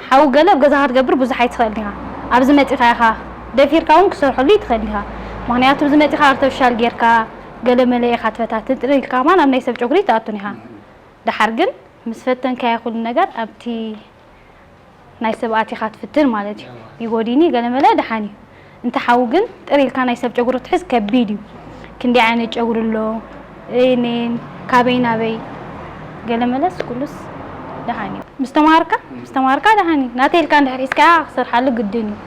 ሓዊ ገለ ኣብ ገዛኻ ክትገብር ብዙሕ ኣይትኽእልን ኢኻ። ኣብዚ መፂኻ ኢኻ ደፊርካ እውን ክሰርሐሉ ይትኽእል ኢኻ። ምኽንያቱ ኣብዚ መፂኻ ኣርተፍሻል ጌርካ ገለ መለ ኢኻ ትፈታትን ጥሪ ኢልካ ከማን ኣብ ናይ ሰብ ጨጉሪ ኣይትኣቱን ኢኻ። ደሓር ግን ምስ ፈተንካዮ ኩሉ ነገር ኣብቲ ናይ ሰብ ኣቲኻ ትፍትን ማለት እዩ። ይጎዲኒ ገለ መለ ደሓን እዩ። እንተ ሓዊ ግን ጥር ኢልካ ናይ ሰብ ጨጉሪ ክትሕዝ ከቢድ እዩ። ክንደይ ዓይነት ጨጉሪ ኣሎ፣ እኔን፣ ካበይ ናበይ፣ ገለ መለስ ኩሉስ ደሓን እዩ። ምስ ተማሃርካ፣ ምስ ተማሃርካ ደሓን እዩ። ናተይ ኢልካ እንድሕር ሒዝካያ ክሰርሓሉ ግድን እዩ።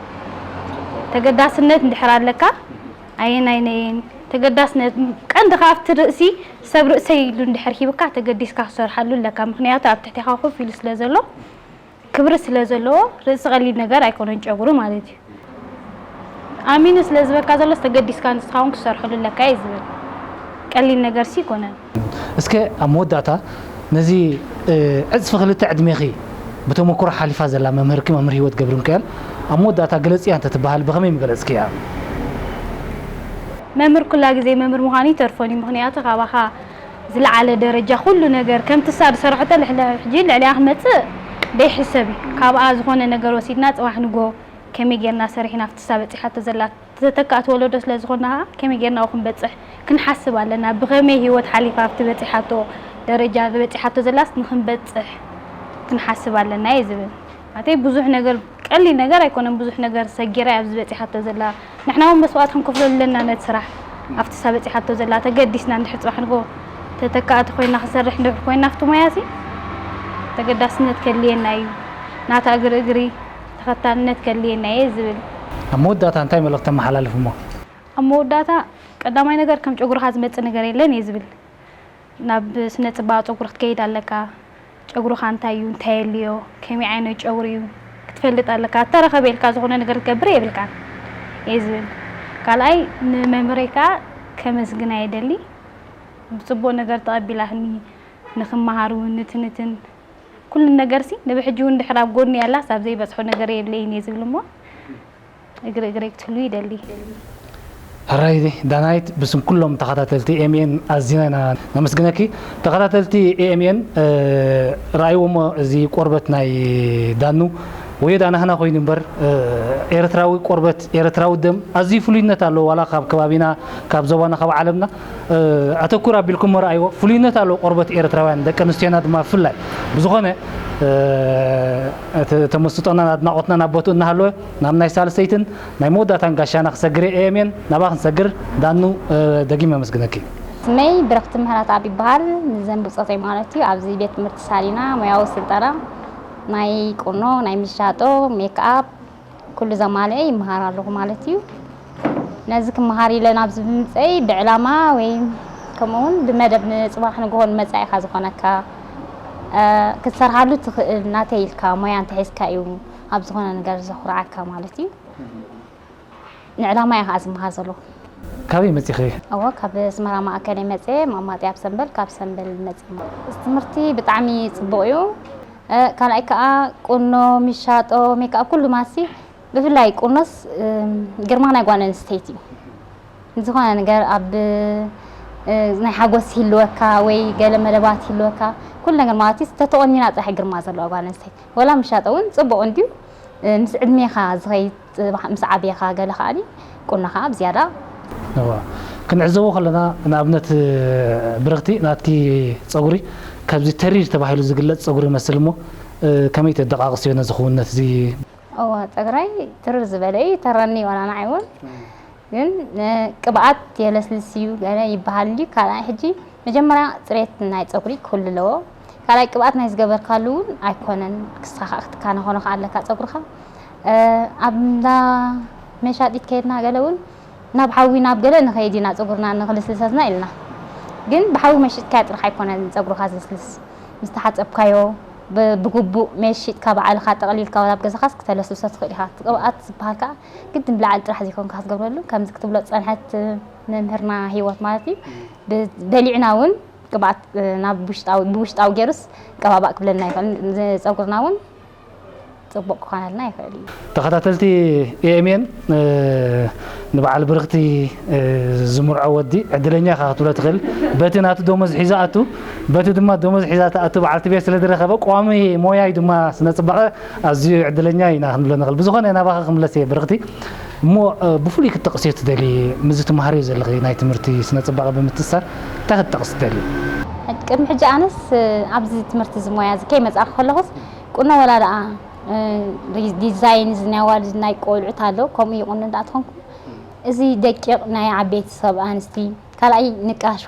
ተገዳስነት እንድሕር ኣለካ፣ ኣየናይ ነየን ተገዳስነት፣ ቀንዲ ካብቲ ርእሲ ሰብ ርእሰይ ኢሉ እንድሕር ሂብካ ተገዲስካ ክሰርሓሉ ኣለካ። ምኽንያቱ ኣብ ትሕቴኻ ኮፍ ኢሉ ስለ ዘሎ፣ ክብሪ ስለ ዘለዎ ርእሲ ቀሊል ነገር ኣይኮነን ጨጉሪ ማለት እዩ። ኣሚኑ ስለ ዝበካ ዘሎስ ተገዲስካ ንስኻ እውን ክትሰርሐሉ ኣለካ እየ ዝብል። ቀሊል ነገርሲ ኣይኮነን። እስከ ኣብ መወዳእታ ነዚ ዕፅፊ ክልተ ዕድሜኺ ብተመኩሮ ሓሊፋ ዘላ መምህርኪ መምህር ህይወት ገብረሚካኤል ኣብ መወዳእታ ግለፅያ እንተትበሃል ብኸመይ ምገለፅክያ? መምህር ኩላ ግዜ መምህር ምዃኑ ይተርፎን እዩ። ምኽንያቱ ካባኻ ዝለዓለ ደረጃ ኩሉ ነገር ከምቲ እሳ ዝሰርሐቶ ልዕሊ ሕጂ ልዕሊኣ ክመፅእ ደይሕሰብ እዩ። ካብኣ ዝኾነ ነገር ወሲድና ፅባሕ ንጎ ከመይ ጌርና ሰሪሕና ኣብቲ እሳ በፂሓቶ ዘላ ተተካእቲ ወለዶ ስለ ዝኾንና ከዓ ከመይ ጌርና ኣብኡ ክንበፅሕ ክንሓስብ ኣለና። ብኸመይ ህይወት ሓሊፋ ኣብቲ በፂሓቶ ደረጃ በፂሓቶ ዘላስ ንክንበፅሕ ክንሓስብ ኣለና እየ ዝብል። ማለተይ ብዙሕ ነገር ቀሊል ነገር ኣይኮነን፣ ብዙሕ ነገር ሰጊራ እያ ኣብዚ በፂሓቶ ዘላ። ንሕና እውን መስዋእቲ ክንከፍለሉ ኣለና ነቲ ስራሕ። ኣብቲ እሳ በፂሓቶ ዘላ ተገዲስና እንድሕር ፅባሕ ንጎ ተተካእቲ ኮይና ክሰርሕ እንድሕር ኮይና ኣብቲ ሞያሲ ተገዳስነት ከድልየና እዩ። ናታ እግሪ እግሪ ተኸታልነት ከድልየና እየ ዝብል። ኣብ መወዳእታ እንታይ መልእኽቲ ተመሓላልፍ እሞ? ኣብ መወዳእታ ቀዳማይ ነገር ከም ጨጉርኻ ዝመፅእ ነገር የለን እየ ዝብል። ናብ ስነ ፅባቐ ፀጉሪ ክትከይድ ኣለካ። ጨጉርኻ እንታይ እዩ፣ እንታይ የልዮ፣ ከመይ ዓይነት ጨጉሪ እዩ ክትፈልጥ ኣለካ። ተረኸበ ኢልካ ዝኾነ ነገር ክትገብር የብልካን እየ ዝብል። ካልኣይ ንመምህረይ ከዓ ከመስግና እየ ደሊ። ብፅቡቕ ነገር ተቐቢላትኒ ንክመሃር እውን ንትንትን ኩሉ ነገርሲ ንብሕጂ እውን ድሕር ኣብ ጎድኒ ያላስ ኣብ ዘይበፅሖ ነገር የብለይን እየ ዝብል እሞ እግሪ እግረይ ክትህሉ ይደሊ። ሕራይ ዳናይት ብስም ኩሎም ተኸታተልቲ ኤምኤን ኣዚና ኢና ነመስግነኪ። ተኸታተልቲ ኤምኤን ረኣይዎ እሞ እዚ ቆርበት ናይ ዳኑ ወዮ ዳናህና ኮይኑ እምበር፣ እ፣ ኤርትራዊ ቆርበት፣ ኤርትራዊ ደም ኣዝዩ ፍሉይነት ኣለዎ። ዋላ ካብ ከባቢና፣ ካብ ዞባና፣ ካብ ዓለምና፣ እ፣ ኣተኩር ኣቢልኩም መርኣይዎ፣ ፍሉይነት ኣለዎ ቆርበት ኤርትራውያን፣ ደቂ ኣንስትዮና ድማ ብፍላይ። ብዝኾነ፣ እ፣ እቲ ተመስጦናን ኣድናቖትናን ኣብ ቦትኡ እናሃለወ፣ ናብ ናይ ሳልሰይትን ናይ መወዳእታን ጋሻና ክሰግር እየ። ኤሜን፣ ናብኣ ክንሰግር። ዳኑ፣ እ፣ ደጊም ኣመስግነኪ። ስመይ ብርኽቲ ምህረትኣብ ይበሃል። ንዘን ብጾተይ ማለት እዩ፣ ኣብዚ ቤት ትምህርቲ ሳሊና ሞያዊ ስልጠና ናይ ቁኖ፣ ናይ ምሻጦ፣ ሜክኣፕ ኩሉ ዘማልአ ይመሃር ኣለኹ ማለት እዩ። ነዚ ክመሃር ኢለ ናብዚ ብምምፀይ ብዕላማ ወይ ከምኡ እውን ብመደብ ንፅባሕ ንግሆ ንመፃኢኻ ዝኾነካ፣ እ፣ ክትሰርሓሉ ትኽእል ናተይ ኢልካ ሞያ እንተሒዝካ እዩ ኣብ ዝኾነ ነገር ዘኹርዓካ ማለት እዩ። ንዕላማ እየ ከዓ ዝመሃር ዘለኹ። ካበይ መፂኺ? እወ፣ ካብ ኣስመራ ማእከል እየ መፅየ፣ መቐመጢ ኣብ ሰምበል፣ ካብ ሰምበል መፅየ። እዚ ትምህርቲ ብጣዕሚ ፅቡቕ እዩ። እ፣ ካልኣይ ከዓ ቁኖ፣ ሚሻጦ፣ ሜክኣፕ ኩሉ ማሲ፣ ብፍላይ ቁኖስ፣ እም፣ ግርማ ናይ ጓል ኣንስተይቲ እዩ። ዝኾነ ነገር ኣብ፣ እ፣ ናይ ሓጎስ ይህልወካ ወይ ገለ መደባት ይህልወካ፣ ኩሉ ነገር ማለት እዩ፣ ተተቆኒና ጥራሕ ግርማ ዘለዋ ጓል ኣንስተይቲ። ወላ ምሻጦ እውን ጽቡቕ እንድዩ፣ እ፣ ምስ ዕድሜኻ ዝኸይድ፣ ጽባሕ ምስ ዓብየኻ ገለ ከኣኒ ቁኖኻ ኣብ ዝያዳ። እዋ፣ ክንዕዘቦ ከለና፣ ንኣብነት፣ ብርኽቲ፣ ናትኪ ጸጉሪ ካብዚ ተሪር ተባሂሉ ዝግለጽ ጸጉሪ ይመስል እሞ፣ እ፣ ከመይ ተደቃቕስዮ ነዚ ክውንነት እዚ? እዋ፣ ጸጉረይ ትርር ዝበለ እዩ፣ ተረኒ ዋላ ንዓይ እውን። ግን፣ እ፣ ቅብኣት የለስልስ እዩ ገለ ይበሃል እንድዩ። ካልኣይ ሕጂ መጀመርያ ጽሬት ናይ ጸጉሪ ክህሉ ኣለዎ። ካልኣይ ቅብኣት ናይ ዝገበርካሉ እውን ኣይኮነን፣ ክስኻ ክትካነ ኾነ ከኣ ኣለካ ጸጉርኻ። እ፣ ኣብ እንዳ መሻጢት ከይድና ገለ እውን ናብ ሓዊ ናብ ገለ ንኸይድ ኢና ጸጉርና ንኽልስልሰልና ኢልና። ግን ብሓዊ መሺጥካዮ ጥራሕ ኣይኮነን ጸጉርኻ ዝልስልስ። ምስ ተሓጸብካዮ ብ-፣ ብግቡእ መሺጥካ ባዕልኻ ጠቕሊልካ ወላ ኣብ ገዛኻስ ክተለስልሶ ትኽእል ኢኻ። እቲ ቅብኣት ዝበሃል ከኣ ግድን ብላዕሊ ጥራሕ ዘይኮንካ ክትገብረሉ፣ ከምዚ ክትብሎ ዝጸንሐት መምህርና ህይወት ማለት እዩ። ብ-፣ በሊዕና እውን ቅብኣት፣ እ፣ ናብ ውሽጣዊ፣ ብውሽጣዊ ገይሩስ ቀባባእ ክብለና ይኽእል። ንጸጉርና እውን ጽቡቕ ክኾነልና ይኽእል እዩ። ተኸታተልቲ ኤ ኤም ኤን፣ እ፣ ንበዓል ብርኽቲ፣ እ፣ ዝምርዖ ወዲ ዕድለኛ ኢኻ ክትብሎ ትኽእል። በቲ ናቱ ደሞዝ ሒዛ ኣቱ፣ በቲ ድማ ደሞዝ ሒዛ ትኣቱ በዓልቲ ቤት ስለ ዝረኸበ፣ ቋሚ ሞያ እዩ ድማ ስነ ጽባቐ። ኣዝዩ ዕድለኛ ኢና ክንብሎ ንኽእል። ብዝኾነ ናባኺ ክምለስ እየ ብርኽቲ። እሞ፣ እ፣ ብፍሉይ ክትጠቕስዮ ትደሊ፣ ምስዚ ትመሃርዮ ዘለኺ ናይ ትምህርቲ ስነ ጽባቐ ብምትእስሳር እንታይ ክትጠቕስ ትደሊ? ቅድሚ ሕጂ ኣነስ፣ እ፣ ኣብዚ ትምህርቲ እዚ ሞያ እዚ ከይመጻእኩ ከለኹስ ቁኖ ወላ ደኣ፣ እ፣ ሪ-፣ ዲዛይን እዚ ናይ ኣዋልድ ናይ ቆልዑት ኣሎ፣ ከምኡ ይቑንን ደኣ ትኾንኩ። እዚ ደቂቕ ናይ ዓበይቲ ሰብ ኣንስቲ፣ ካልኣይ ንቃሾ፣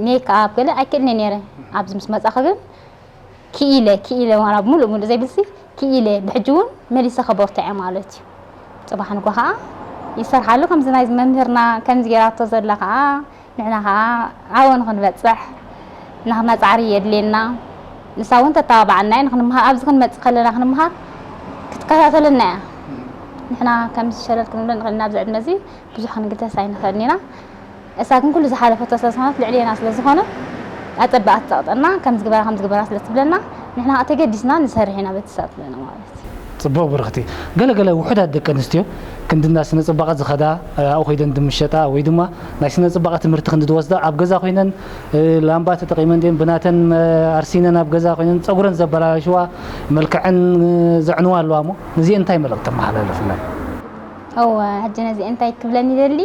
ሜክኣፕ ገለ ኣይክእልን እየ ነይረ። ኣብዚ ምስ መጻኹ ግን ክኢለ፣ ክኢለ ዋላ ብምሉእ ምሉእ ዘይብልሲ ክኢለ፣ ብሕጂ እውን መሊሰ ከበርትዐ ማለት እዩ። ጽባሕ ንግሆ ከኣ ይሰርሓሉ፣ ከምዚ ናይ መምህርና ከምዚ ገይራቶ ዘላ ከኣ ንሕና ከኣ ዓወ ንኽንበጽሕ ንሕና ጻዕሪ የድልየና። ንሳ እውን ተተባብዓና እያ፣ ንኽንምሃር ኣብዚ ክንመጽእ ከለና ክንምሃር ክትከታተለና እያ። ንሕና ከምዚ ሸለል ክንብሎ ንኽእል ኢና፣ ኣብዚ ዕድመ እዚ ብዙሕ ክንግደስ ኣይንኽእልን ኢና። እሳ ግን ኩሉ ዝሓለፈቶ ስለ ዝኾነት ልዕሌና ስለ ዝኾነ ኣጸብኣ ትጸቕጠና፣ ከም ዝግበራ ከም ዝግበራ ስለ ትብለና ንሕና ከኣ ተገዲስና ንሰርሕ ኢና በቲ እሳ ትብለና ማለት እዩ። ጽቡቕ ብርኽቲ። ገለ ገለ ውሑዳት ደቂ ኣንስትዮ ክንዲ እንዳ ስነ ጽባቐ ዝኸዳ፣ ኣብኡ ከይደን ድምሸጣ ወይ ድማ ናይ ስነ ጽባቐ ትምህርቲ ክንዲ ዝወስዳ ኣብ ገዛ ኮይነን፣ እ፣ ላምባ ተጠቒመን ድየን ብናተን፣ እ፣ ኣርሲነን ኣብ ገዛ ኮይነን ጸጉረን ዘበላሽዋ፣ መልክዐን፣ እ፣ ዘዕንዋ ኣለዋ እሞ ነዚአን እንታይ መልእኽቲ ተመሓላልፍለን? እወ፣ ሕጂ ነዚአን እንታይ ክብለን ይደሊ?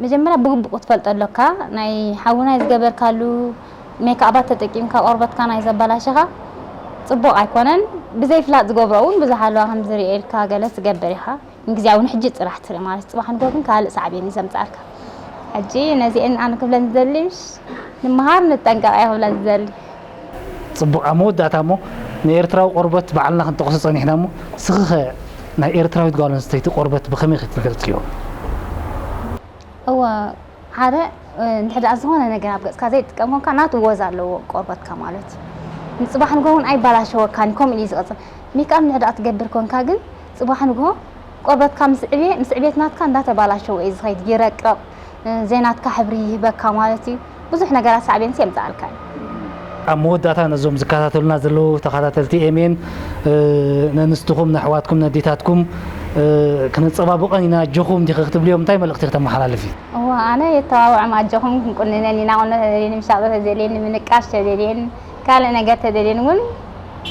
መጀመርያ ብግቡእ ክትፈልጦ ኣሎካ። ናይ ሓዊ ናይ ዝገበርካሉ ሜክኣባት ተጠቂምካ ቆርበትካ ናይ ዘበላሸኻ ጽቡቕ ኣይኮነን። ብዘይፍላጥ ዝገብሮ እውን ብዙሕ ኣለዋ፣ ከም ዝርእየልካ ገለ ትገብር ኢኻ። ንግዜያዊ ንሕጂ ጥራሕ ትርኢ ማለት፣ ጽባሕ ንግሆ ግን ካልእ ሳዕቤን እዩ ዘምጽኣልካ። ሕጂ ነዚአን ኣነ ክብለን ዝደሊ፣ ምሽ፣ ንምሃር ንጠንቀቕ እየ ክብለን ዝደሊ። ጽቡቕ፣ ኣብ መወዳእታ እሞ ንኤርትራዊ ቆርበት ባዕልና ክንጠቕሶ ጸኒሕና እሞ፣ ስኺኸ ናይ ኤርትራዊት ጓል ኣንስተይቲ ቆርበት ብኸመይ ክትገልጽዮ? እወ፣ ሓደ፣ እ፣ እንድሕር ደኣ ዝኾነ ነገር ኣብ ገጽካ ዘይትጥቀም ኮንካ፣ ናቱ ወዝ ኣለዎ ቆርበትካ ማለት እዩ። ንጽባሕ ንግሆ እውን ኣይባላሸወካን እዩ፣ ከምኡ ኢሉ እዩ ዝቕጽል። ሜክኣፕ እንድሕር ደኣ ትገብር ኮንካ ግን፣ ጽባሕ ንግሆ ቆርበትካ ምስ ዕብየ፣ ምስ ዕብየት ናትካ እንዳተባላሸወ እዩ ዝኸይድ፣ ይረቅቕ፣ እ፣ ዘይናትካ ሕብሪ ይህበካ ማለት እዩ። ብዙሕ ነገራት ሳዕቤንስ የምጽኣልካ እዩ። ኣብ መወዳእታ ነዞም ዝከታተሉና ዘለዉ ተኸታተልቲ ኤሜን፣ እ፣ ነንስትኹም፣ ነሕዋትኩም፣ ነዴታትኩም፣ እ፣ ክነጸባብቐን ኢና፣ ኣጆኹም ዲኺ ክትብልዮም እንታይ መልእኽቲ ክተመሓላልፊ? እዋ፣ ኣነ የተባብዖም፣ ኣጆኹም ክንቁንነን ኢና፣ ቁኖ ተደልየን፣ ምሻጦ ተደልየን፣ ምንቃሽ ተደልየን፣ ካልእ ነገር ተደልየን እውን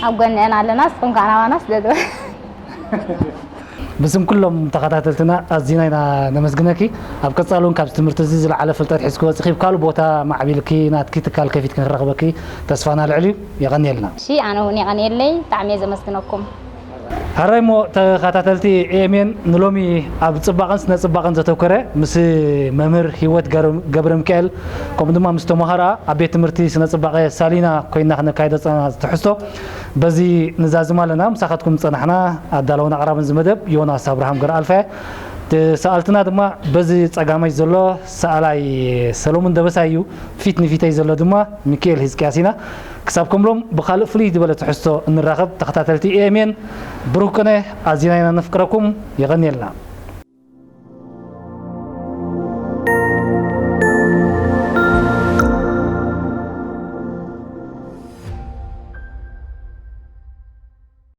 ኣብ ጎነአን ኣለና። ንስኹም ከኣ ናባና ስደዱ። ብስም ኩሎም ተኸታተልትና ኣዚና ኢና ነመስግነኪ። ኣብ ቀጻሊ እውን ካብዚ ትምህርቲ እዚ ዝለዓለ ፍልጠት ሒዝኪ ወጺኺ፣ ኣብ ካልእ ቦታ ማዕቢልኪ ናትኪ ትካል ከፊትኪ ክንረኽበኪ ተስፋና ልዕል እዩ። የቐንየልና። እሺ፣ ኣነ እውን የቐንየለይ፣ ብጣዕሚ እየ ዘመስግነኩም። ሃራይ እሞ ተኸታተልቲ ኤኤምኤን፣ ንሎሚ ኣብ ጽባቐን ስነ ጽባቐን ዘተኮረ ምስ መምህር ህይወት ገር- ገብረ ሚካኤል፣ ከምኡ ድማ ምስ ተምሃሮኣ ኣብ ቤት ትምህርቲ ስነ ጽባቐ ሳሊና ኮይና ክነካይዶ ዝጸናሕና ትሕዝቶ በዚ ንዛዝም ኣለና። ምሳኻትኩም ዝጸናሕና ኣዳለውን ኣቕራብን እዚ መደብ ዮናስ ኣብርሃም ገረኣልፋ። እቲ ሰኣልትና ድማ በዚ ጸጋመይ ዘሎ ሰኣላይ ሰሎሙን ደበሳይ እዩ። ፊት ንፊተይ ዘሎ ድማ ሚካኤል ህዝቅያስ ኢና። ክሳብ ከምሎም ብኻልእ ፍልይ ዝበለ ትሕዝቶ እንራኸብ፣ ተኸታተልቲ ኤኤምኤን ብሩህ ቅነ ኣዚና ኢና ነፍቅረኩም። የቐንየልና።